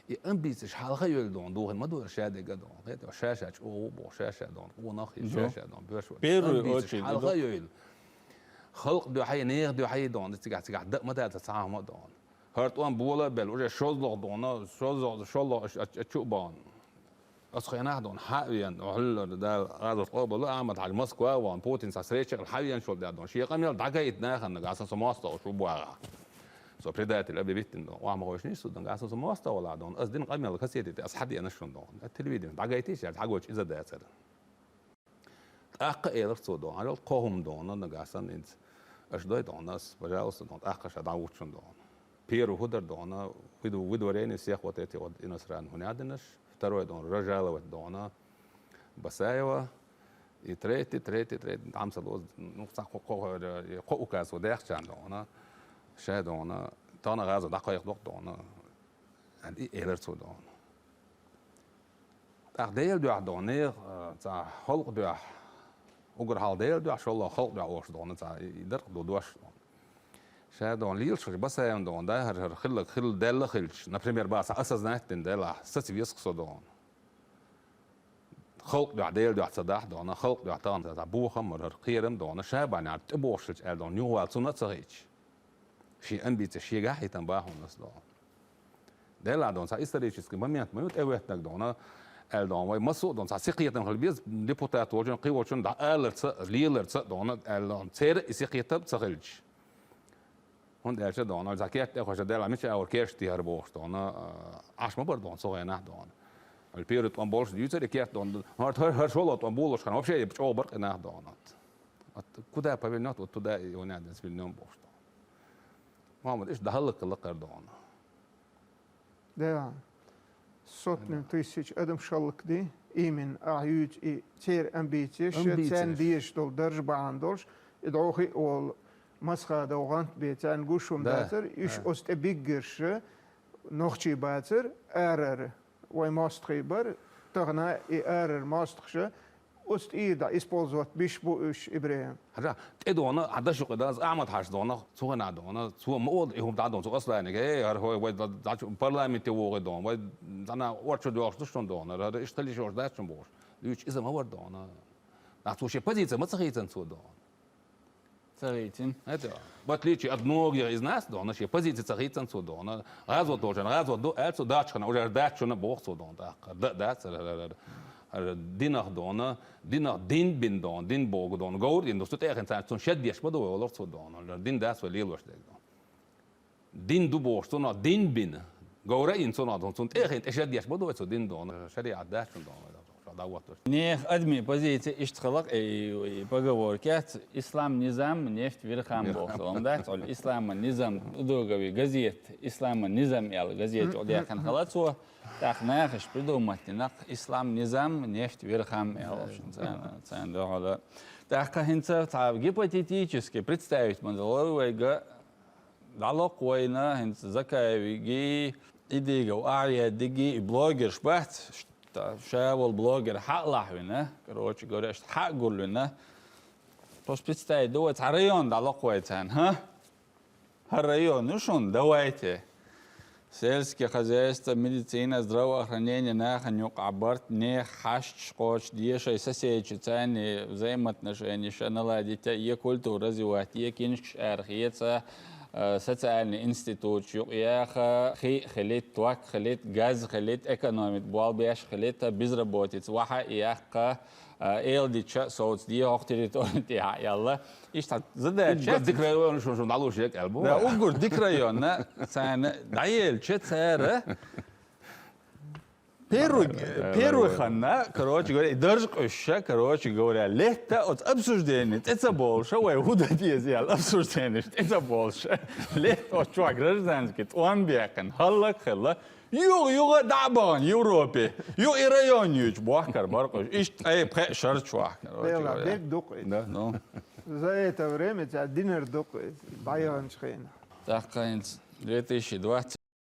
И амбицеш хьалха йойла дона, духин ма ду ша дега дона. Хета, ша-ша чӀогӀа боху, ша-ша дона, къонах хи, ша-ша дона, боьрш вара. Первую очередь, амбицеш хьалха йойла. Халкъ дуьхьа, нехан дуьхьа дона, цигахь, цигахь дан ма дац цхьа хӀума дона. ХӀара тӀом бола а белла, уже шозлагӀа дона, шозлагӀа, шоллагӀа а, а, а чу а бахана. Оцу хенахь дона, хьа а веана, хьуьллара Дала гӀазот къобалла, Ахьмад-Хьаьжа Москва а вахана, Путин цхьа встреча хилла хьа а веана шуьга даьхьа дона. Шен къамел дӀагайта нахана, гаса со мостагӀа шу боху. Со предатель объявить дина дона. Охьа ма гӀойшнийша со дона, гаса со мостагӀа вала дона. Ас дина къамел кассетити, ас хьадеана шуна дона. Телевидение дӀагайтийша, яц хьагочу иза дацара. ТӀаккха элира цо дона, хьажал кхо хӀума дона, нагахь санна хӀинца аша дой дона, ас, пожалуйста, дона, тӀаккха ша дӀавуьту шуна дона. Первый хӀу дар дона, выдво-, выдворение всех вот этих вот иностранных хӀунядинаш, второй дона, разжаловать дона Басаева, и третий, третий, третий, там са лоз, ну, ца кхо-, кхо-, кхо указ вот дехчан дона, ша дона, тана газа да кхайх док дона, и элер цу дона. ТӀаккха Дела дуьхьа дона, э, цхьа халкъ дуьхьа, угар хьал Дела дуьхьа, шолла халкъ дуьхьа ош дона, цхьа и, и даркъ ду дош дона. Ша дона, лелаш хаш Басаевна дона, да, хӀар, хӀар хилла, хилла Делла хилча, например, ба, цхьа осознать дина Делла, саца весах со дона. Халкъ дуьхьа, Дела дуьхьа ца дахь дона, халкъ дуьхьа тагӀан ца бохам мар, хӀар кхерам дона, ша баняр тӀе бохшилча аьл дона, юхвал цуна ца хилча. Ши амбиция, ши гахьитам бахунас дона. Делла дона, цхьа исторический момент, ма ю тӀеветтнаг дона, аьл дона, вай масу дона, цхьа сихетам хил без депутат волчун, кхи волчун, да аларца, лиларца дона, аьл дона, цера и сихетам ца хилч. ХӀунда аьлча дона, цхьа кет тӀе хоша Делла, мича авар кеш тихар бохш дона, аш ма бар дона, цу гӀенах дона. Аль пиру тӀом болш дюцари кет дона, хӀар, хӀар, хӀар шоло тӀом болш хана, вообще чӀо бар къинах дона. Вот куда повернёт, вот туда и унядин свильнём бохш дона. Мамад, иш дахаллаккалла кхардона. Да. Сотни тысяч адам шаллакди, именно а юц и цер амбицеш, Амбицеш. Цен деш дол дарж баан долш, и дохи ол масха дол гант бе, цен гушум Да. Дацар, иш Да. Ост биггерш, нохчи бацар, арар, вай мостхи бар, тагна и арар мостхша, Уст и да использовать биш бу уж, Ибрагим. ХӀара, тӀе дона, а дашукъ да, Ахьмад-Хьажа дона, цугана дона, цу ма ол, и хӀум да дона, цу асланиге, э, хӀар хой, вай да, да, парламенте вогӀи дона, вай дана орчу дохш душун дона, хӀара иштта лиш орш дачун бош. Луч иза ма вар дона. На цу ши позиция ма ца хийцан цу дона. Ца хийцин. Это, в отличие от многих из нас, дона, ши позиция ца хийцан цу дона. Газот должен, газот ду, аьл цу дачхана, уже дачуна бох цу дона, так. Да, да, ца, ра, ра, ра. Ар динах дона, динах дин бин дона, дин богу дона. Говр дин ду, цу тӀехин цан, цун шед деш ба ду, олор цу дона. Ар дин дас ва лилош дег дона. Дин ду бохш, цуна дин бин. Говра ин цуна дона, цун тӀехин тӀе шед деш ба ду, цу дин дона. Шариат дас цун дона. Шо да вот. Нех адми позиция иштхалак, э, э, поговорка, ислам низам, нефть верхам бохш. Он да, цол ислам низам, удогави газет, ислам низам ял газет, ол яхан халацо. Так, нахаш придумать, нах, ислам низам, нефть верхам, я, в общем, цан, цан дохала. Так, хинца, та, гипотетически представить, манзалой вайга, далок вайна, хинца Закаевиги, идига, ария диги, и блогерш бац, та, шавал блогер, хьалахвина, короче говоря, хьагурлина. Просто представить, давай, ца район далок вай цан, ха? Ха район, ну шун, давайте. Сельское хозяйство, медицина, здравоохранение, нахан юкъ абарт, нех хьашч, къоч, дешай, соседчи, цани взаимоотношения ша наладить, е культура развивать, е киншкаш археца, э, социальный институт юкъ яха, хи хилит, твак хилит, газ хилит, экономит, буал беш хилит, безработица, ваха яха, А, эл дича соц ди хох территори тӀе хьа ялла. Ишта задача. Уггар дик район шун, шун далуш як албу. Да, уггар дик районна, цана, даелча цара. Первый, первый ханна, короче говоря, и дарж къуша, короче говоря, летта от обсуждение, тӀе ца болша, вай худа дезиял обсуждение, тӀе ца болша. Летта от чуа гражданский, тӀом бекъан, халлак хилла, Юг, юга дӀабахан Европе. Юг и район юч бохкар баркъуш. Ишт ай пхе шарч бохкар. Бела, бек дукъ. Да. Ну. За это время цхьа динар дукъ. БӀайгӀанчхина. Тахкайнц две тысячи двадцать.